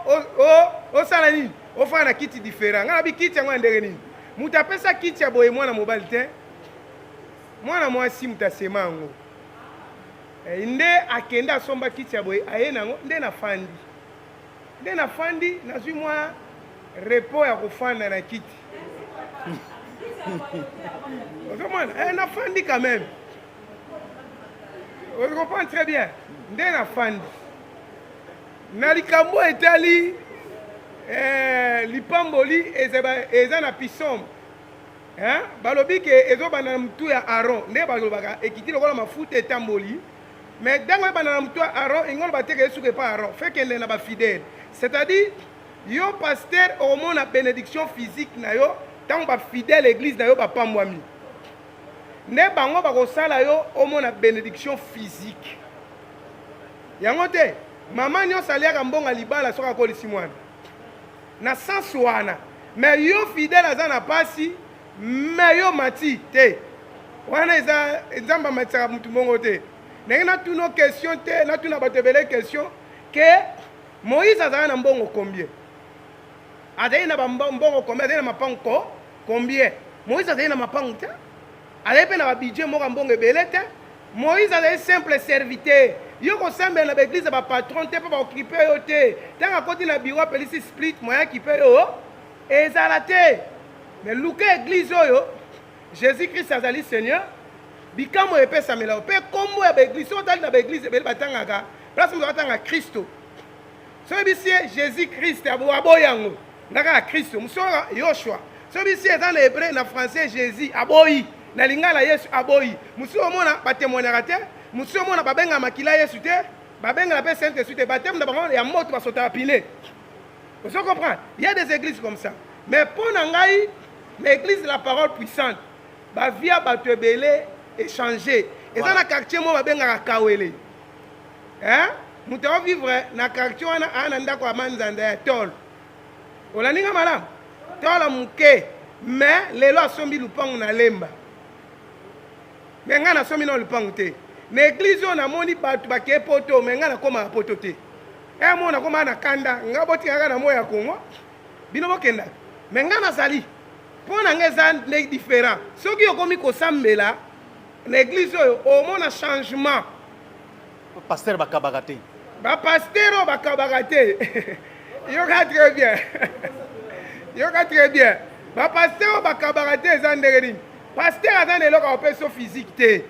C: osala nini? Ofanda na kiti différent. Ngai nabi kiti yango ya ndenge nini? Moto apesa kiti ya boye mwana mobali te, mwana mwasi moto asema yango. Eh, nde akende asomba kiti ya boye aye na yango nde nafandi nde nafandi nazwi mwa repos ya kofanda na kiti ozomona eh, nafandi quand même ozo comprendre très bien nde nafandi na likambo etali eh, lipamboli eza na pisome Hein? Balobi ke ezobanda na mutu ya Aaron nde balobaka ekiti lokola mafuta etamboli mais ntango ebanda na mutu ya Aaron elingi oloba te ke esuka epa Aaron fe kende na bafidèle c'est-à-dire yo pasteur okomona bénédiction physique na yo ntango bafidèle église na yo bapambwami nde bango bakosala yo omona bénédiction physique yango te mama nyonso aliaka mbongo ya libala soki akolisi mwana na sens wana mais yo fidèle aza na pasi mais yo mati te wana eza nzambe amatisaka mutu mbongo te ndenge natuna question te natuna bato ebele question ke moïse azalaka na mbongo combien azali na mbongo combien azali na mapango ko combien moïse azali na mapango te azali mpe na babudget moko ya mbongo ebele te Moïse azali simple serviteur. Yo kosambela na ba eglise ya ba patron te mpo bakokipe yo te. Ntango akoti na bureau apelisi split moyen akipe yo ezala te. Mais luka eglise oyo Jésus Christ azali Seigneur bikamwa epesamela yo mpe nkombo ya baeglise soki otali na baeglise ebele batangaka place moto atanga kristo soki oyebisi ye jésus christ aboyi yango nga kaka kristo mosusu yoshua soki bisi eza na hebreu na français jésus aboyi na lingala yesu aboyi mosusu omona batemoignaka te mosusu omona babengaka makila yesu te babengaka mpe saint esprit te bateme na bango ya moto basotaka pine ozo comprendre il y a des églises comme ça mais mpo na ngai na église la parole puissante bavia bato ebele échange eza na quartier moko babengaka kawele hein moto aovivre na quartier wana aa na ndako ya manzanza ya tole olandi nga malamu tola moke mais lelo asombi lupangu na lemba me ngai nasombi nao lupangu te na eglize oyo namoni bato bakei poto me ngai nakomaka poto te e mo nakomaka na kanda ngai botikaka na moi ya kongo bino bokendaka me ngai nazali mpo na ngai eza nde différent soki okomi kosambela na eglize oyo omona changement
B: Pasteur bakabaka te.
C: Ba pasteur oyo bakabaka te. Yoka très bien. Yoka très bien. Ba pasteur oyo bakabaka te eza ndenge nini? Pasteur aza na eloko akopesa yo physique te.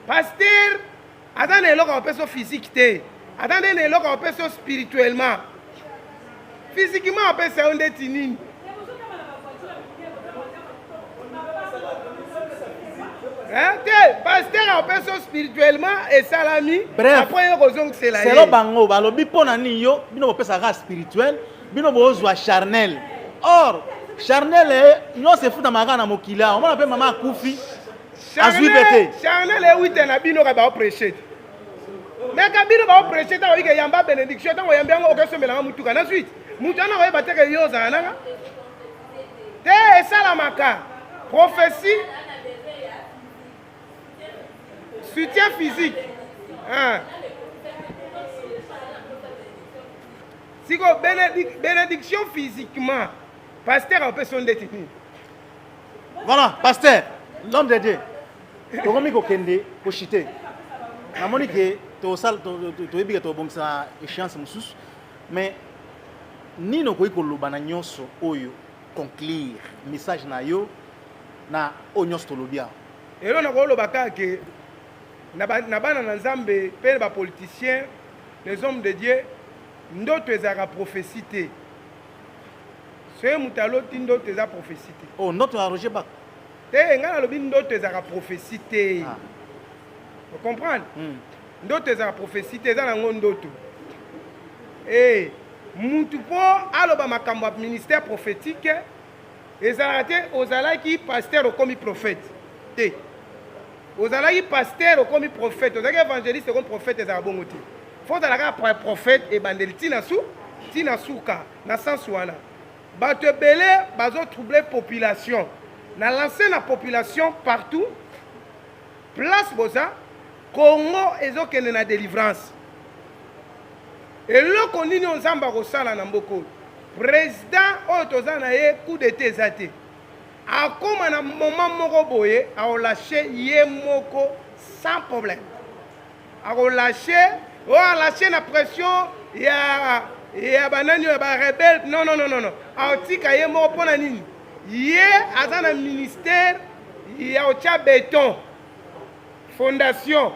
C: Pasteur aza na eloko akopesa yo physique te. Aza nde na eloko akopesa yo spirituellement. Physiquement apesa yo ndeti nini? Eh, te pasteur apesi yo spirituellement esalami après yo kozongisela ye
B: selo bango balobi mpo na nini yo bino bopesaka spirituel bino bozwa charnel or charnel eh, nyonso efutamaka kaka na mokili awa omona mpe mama akufi azwi mpe te
C: charnel ewite na bino kaka baopreshe te. Me ka bino bao prêcher ntango oyike yamba benediction ntango oyambi yango okesombela nga motuka na suite moto wana akoyeba te ke yo ozala nanga te esalamaka prophétie soutien physique hein. sikoyo benediction physiquement pasteur apesi yo ndeti nini
B: voilà pasteur l'homme de dieu tokomi kokende koshite namoni ke toyebi ke tobongisa échéance mosusu mais nini okoki koloba na nyonso oyo conclure message na yo na oyo nyonso tolobi awa
C: elo nakoloba kaka ke na bana na nzambe mpe na bapoliticien les hommes de dieu ndoto ezalaka prophétie te soki moto aloti ndoto eza prophétie te
B: oh, ndoto ya roger bak
C: te ngai nalobi ndoto ezalaka prophétie te ah. ocomprendre mm. ndoto ezalaka prophétie te eza nango ndoto e eh, mutu mpo aloba makambo ya ministère prophétique ezalaka te ozalaki pasteur okomi prophète te ozalaki pasteur okomi prophète ozalaki évangéliste okomi prophète ezalaka bongo te fo ozala kaka prophète ebandeli ntina su ntina suka na sens wana bato ebele bazo trouble population na lance na population partout place boza congo ezokende na délivrance eloko nini oyo nzambe akosala na mboka oyo président oyo toza na ye coup d'état eza te akoma na moment moko boye aolache ye moko sans problème akolache oyo alache na pression ya ya banani oyo ba rebelle non non non non aotika ye moko mpo na nini ye aza na ministère ya otya beton fondation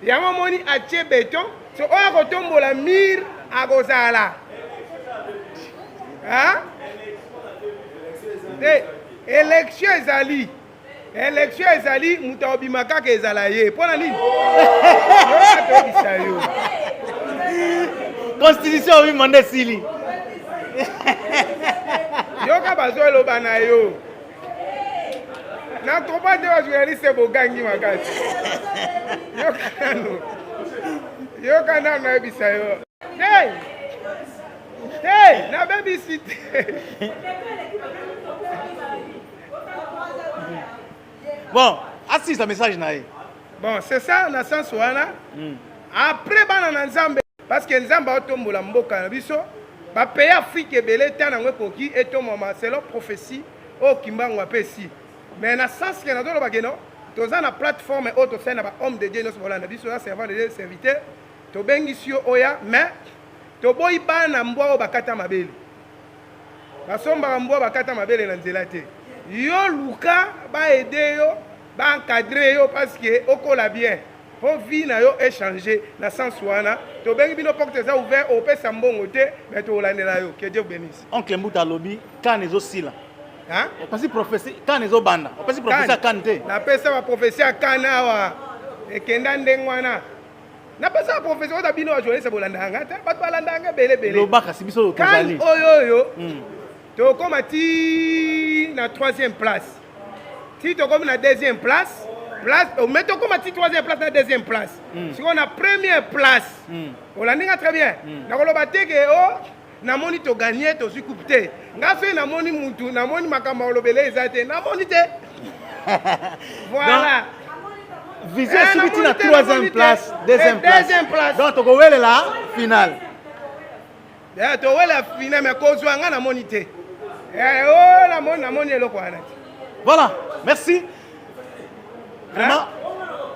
C: yango omoni atie beton so oyo akotombola mire akozala te élection ezali élection ezali moto akobima kaka ezala ye mpo na nini toyebisa yo
B: constitution obi manda esili
C: yoka bazoloba na yo na comprendre te bajournaliste bogangi makasi yoka nanu yoka nanu nayebisa yo te te nabebisi te
B: bon asisa message na ye
C: bon c'est ça na sens wana mm. après bana na nzambe parce que nzambe aotombola mboka na biso bapays afrike ebele ntango yango ekoki etombwama selon prophétie oyo kimbangu apesi mais na sens ke nazoloba ke no toza na plateforme oyo tosali na bahomme de dieu nyonso bolanda biso na servant de dieu serviteur tobengisi yo oya mais toboyi bana mbwa oyo bakata mabele basombaka mbwa bakata mabele na nzela te yo luka baede yo baencadre yo parce que okola bien mpo vie na yo echange na sens wana tobengi bino porte eza ouvert opesa mbongo te mais tokolandela yo que dieu bénisse
B: oncle mbuta alobi kane ezosila opesi prophetie kane ezobanda opesi prophetie ya kane te
C: napesa baprofesie ya kane awa ekenda ndenge wana napesa baprofesie oza bino bajournaliste bolandaka nga te bato balandaka nga ebele ebele
B: loba kasi biso tozali
C: oyo oyo hmm. tokóma ti na troisième place ti tokomi na deuxième place place oh, mais tokóma ti troisième place na deuxième place mm. sikoyo na première place mm. olandi nga très bien mm. nakoloba te ke o oh, namoni toganye tozwi coupe te nga soki namoni mutu namoni makambo ya kolobela eza te namoni te voilà
B: vision eh, esuki ti na troisième place deuxième eh, place
C: place
B: donc tokowelela finale
C: eh, towela finale mais kozwa nga namoni te o namoni namoni eloko wana te
B: voilà merci vraiment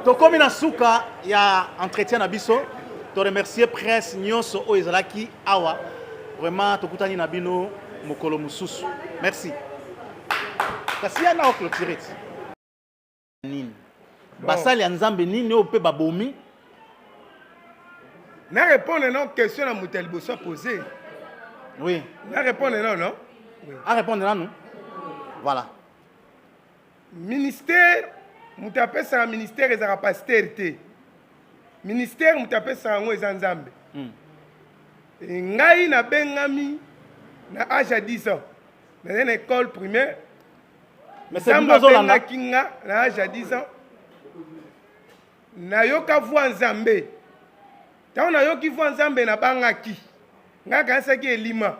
B: tokomi na suka ya entretien na biso toremercier presse nyonso oyo ezalaki awa vraiment tokutani na bino mokolo mosusu merci kasi ya na oclotire ti nini basali ya nzambe nini oyo mpe babomi
C: na répondre non question na moto ya liboso apose
B: oui
C: na répondre non non
B: oui. a répondre nanu voilà
C: ministère moto apesaka ministère ezalaka pasteur te ministère moto apesaka yango eza nzambe mm. ngai nabengami na age ya 10 ans nazali na école primaire nzambe abengaki nga na age ya 10 ans nayoka voi nzambe. Ntango nayoki voix Nzambe nabangaki. Ngai nakanisaki elima.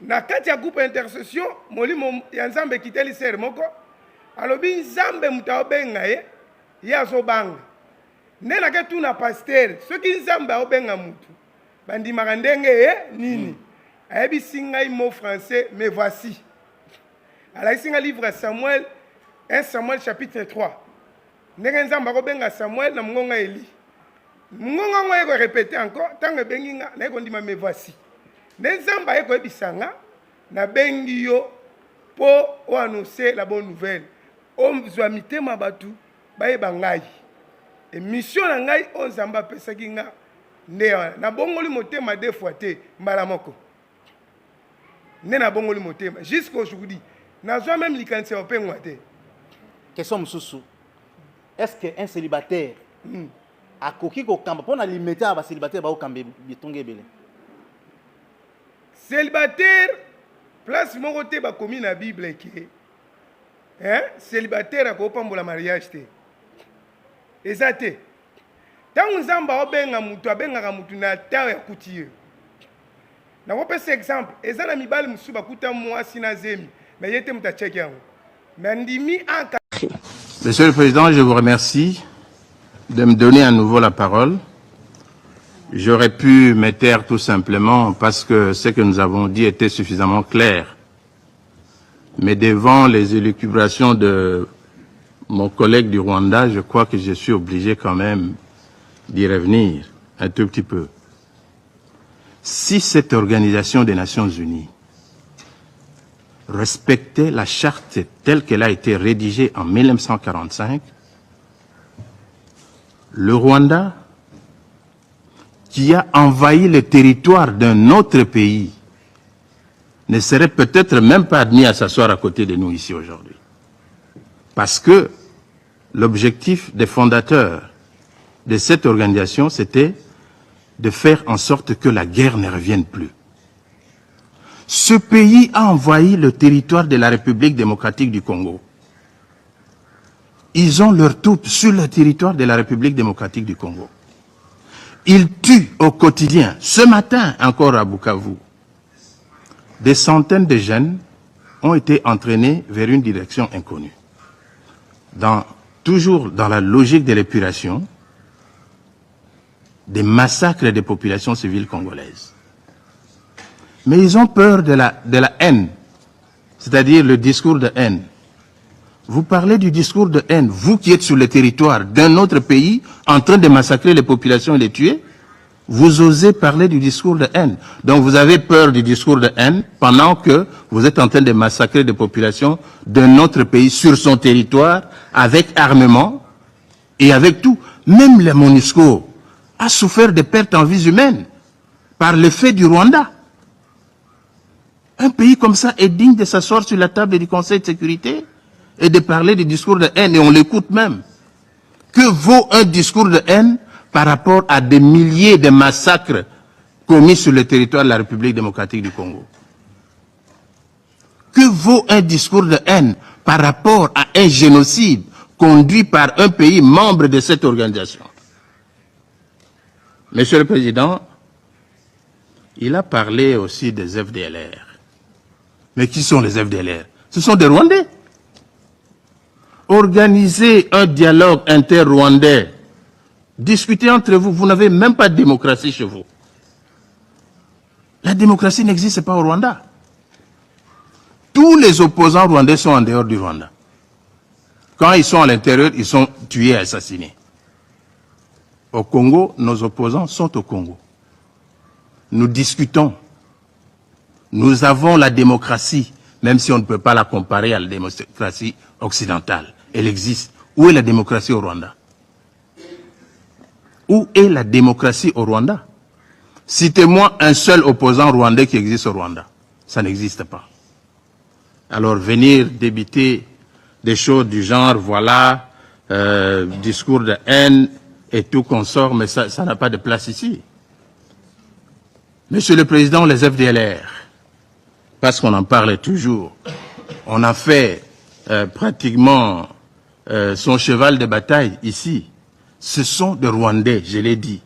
C: Na kati ya groupe intercession, molimo ya Nzambe ekiteli sœur moko, alobi Nzambe moto aobenga ye, ye azobanga. Nde nake tuna pasteur, soki Nzambe aobenga mutu, bandimaka ndenge ye nini? Ayebisi ngai mot français, me voici. Alakisi ngai livre ya Samuel, 1 Samuel chapitre 3. Ndenge Nzambe akobenga Samuel na mongonga Eli. Mongonga yango aye korepete encore, ntango ebengi nga, naye kondima me voici. Nde Nzambe aye koyebisa nga, nabengi yo mpo o annoncer la bonne nouvelle. Ozwa mitema bato bayeba ngai. Emission na ngai oyo Nzambe apesaki nga nde wana. Nabongoli motema deux fois te, mbala moko. Nde nabongoli motema jusqu'aujourd'hui. Nazwa meme likanisi ya kopengwa te.
B: Question mosusu, est-ce que un célibataire akoki kokamba mpo na limete ya ba célibataire baokamba bitonga ebele?
C: Célibataire place moko te bakomi na Bible ke hein, célibataire akopambola mariage te. Eza te. Ntango Nzambe aobenga moto, abengaka moto na ntango ya kuti ye. Nakopesa exemple, eza na mibali mosusu bakuta mwasi na zemi, mais ye te moto atiaki yango. Mais andimi anka.
J: Monsieur le Président, je vous remercie de me donner à nouveau la parole. J'aurais pu me taire tout simplement parce que ce que nous avons dit était suffisamment clair. Mais devant les élucubrations de mon collègue du Rwanda, je crois que je suis obligé quand même d'y revenir un tout petit peu. Si cette organisation des Nations Unies respectait la charte telle qu'elle a été rédigée en 1945, le Rwanda, qui a envahi le territoire d'un autre pays, ne serait peut-être même pas admis à s'asseoir à côté de nous ici aujourd'hui. Parce que l'objectif des fondateurs de cette organisation, c'était de faire en sorte que la guerre ne revienne plus. Ce pays a envahi le territoire de la République démocratique du Congo. Ils ont leurs troupes sur le territoire de la République démocratique du Congo. Ils tuent au quotidien, ce matin encore à Bukavu, des centaines de jeunes ont été entraînés vers une direction inconnue. Toujours dans la logique de l'épuration, des massacres des populations civiles congolaises. Mais ils ont peur de la haine, c'est-à-dire le discours de haine. Vous parlez du discours de haine, vous qui êtes sur le territoire d'un autre pays, en train de massacrer les populations et les tuer, vous osez parler du discours de haine. Donc vous avez peur du discours de haine pendant que vous êtes en train de massacrer des populations d'un autre pays sur son territoire, avec armement et avec tout. Même la MONUSCO a souffert de pertes en vies humaines par le fait du Rwanda. Un pays comme ça est digne de s'asseoir sur la table du Conseil de sécurité et de parler du discours de haine, et on l'écoute même. Que vaut un discours de haine par rapport à des milliers de massacres commis sur le territoire de la République démocratique du Congo? Que vaut un discours de haine par rapport à un génocide conduit par un pays membre de cette organisation? Monsieur le Président, il a parlé aussi des FDLR. Mais qui sont les FDLR? Ce sont des Rwandais. Organisez un dialogue inter-rwandais. Discutez entre vous. Vous n'avez même pas de démocratie chez vous. La démocratie n'existe pas au Rwanda. Tous les opposants rwandais sont en dehors du Rwanda. Quand ils sont à l'intérieur, ils sont tués et assassinés. Au Congo, nos opposants sont au Congo. Nous discutons. Nous avons la démocratie, même si on ne peut pas la comparer à la démocratie occidentale. Elle existe. Où est la démocratie au Rwanda? Où est la démocratie au Rwanda? Citez-moi un seul opposant rwandais qui existe au Rwanda. Ça n'existe pas. Alors venir débiter des choses du genre, voilà, discours de haine et tout consort, mais ça n'a pas de place ici. Monsieur le Président, les FDLR, parce qu'on en parle toujours, on a fait pratiquement son cheval de bataille ici. Ce sont des Rwandais, je l'ai dit.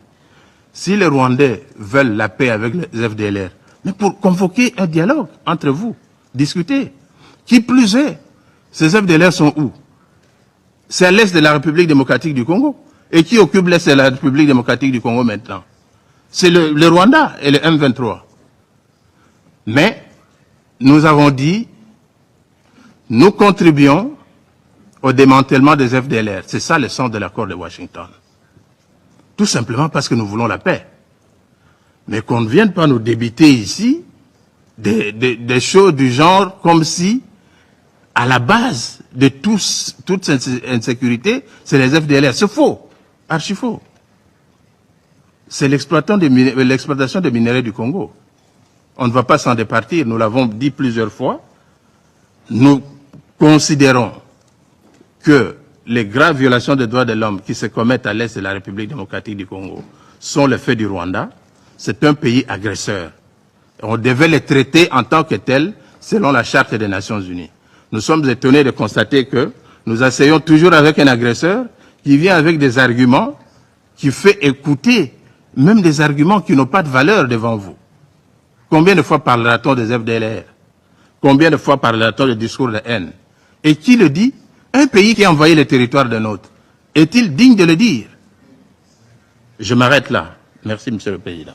J: Si les Rwandais veulent la paix avec les FDLR, mais pour convoquer un dialogue entre vous, discuter. Qui plus est, ces FDLR sont où C'est à l'est de la République démocratique du Congo. Et qui occupe l'est de la République démocratique du Congo maintenant C'est le, le Rwanda et le M23. Mais nous avons dit, nous contribuons au démantèlement des FDLR. C'est ça le sens de l'accord de Washington. Tout simplement parce que nous voulons la paix. Mais qu'on ne vienne pas nous débiter ici des, des, des choses du genre comme si, à la base de tous, toute cette insécurité, c'est les FDLR. C'est faux. Archi faux. C'est l'exploitation des, des minéraux du Congo. On ne va pas s'en départir, nous l'avons dit plusieurs fois. Nous considérons que les graves violations des droits de l'homme qui se commettent à l'est de la République démocratique du Congo sont le fait du Rwanda. C'est un pays agresseur. On devait les traiter en tant que tels selon la Charte des Nations Unies. Nous sommes étonnés de constater que nous essayons toujours avec un agresseur qui vient avec des arguments qui fait écouter même des arguments qui n'ont pas de valeur devant vous. Combien de fois parlera-t-on des FDLR Combien de fois parlera-t-on des discours de haine Et qui le dit Un pays qui a envahi le territoire d'un autre. Est-il digne de le dire Je m'arrête là. Merci, Monsieur le Président.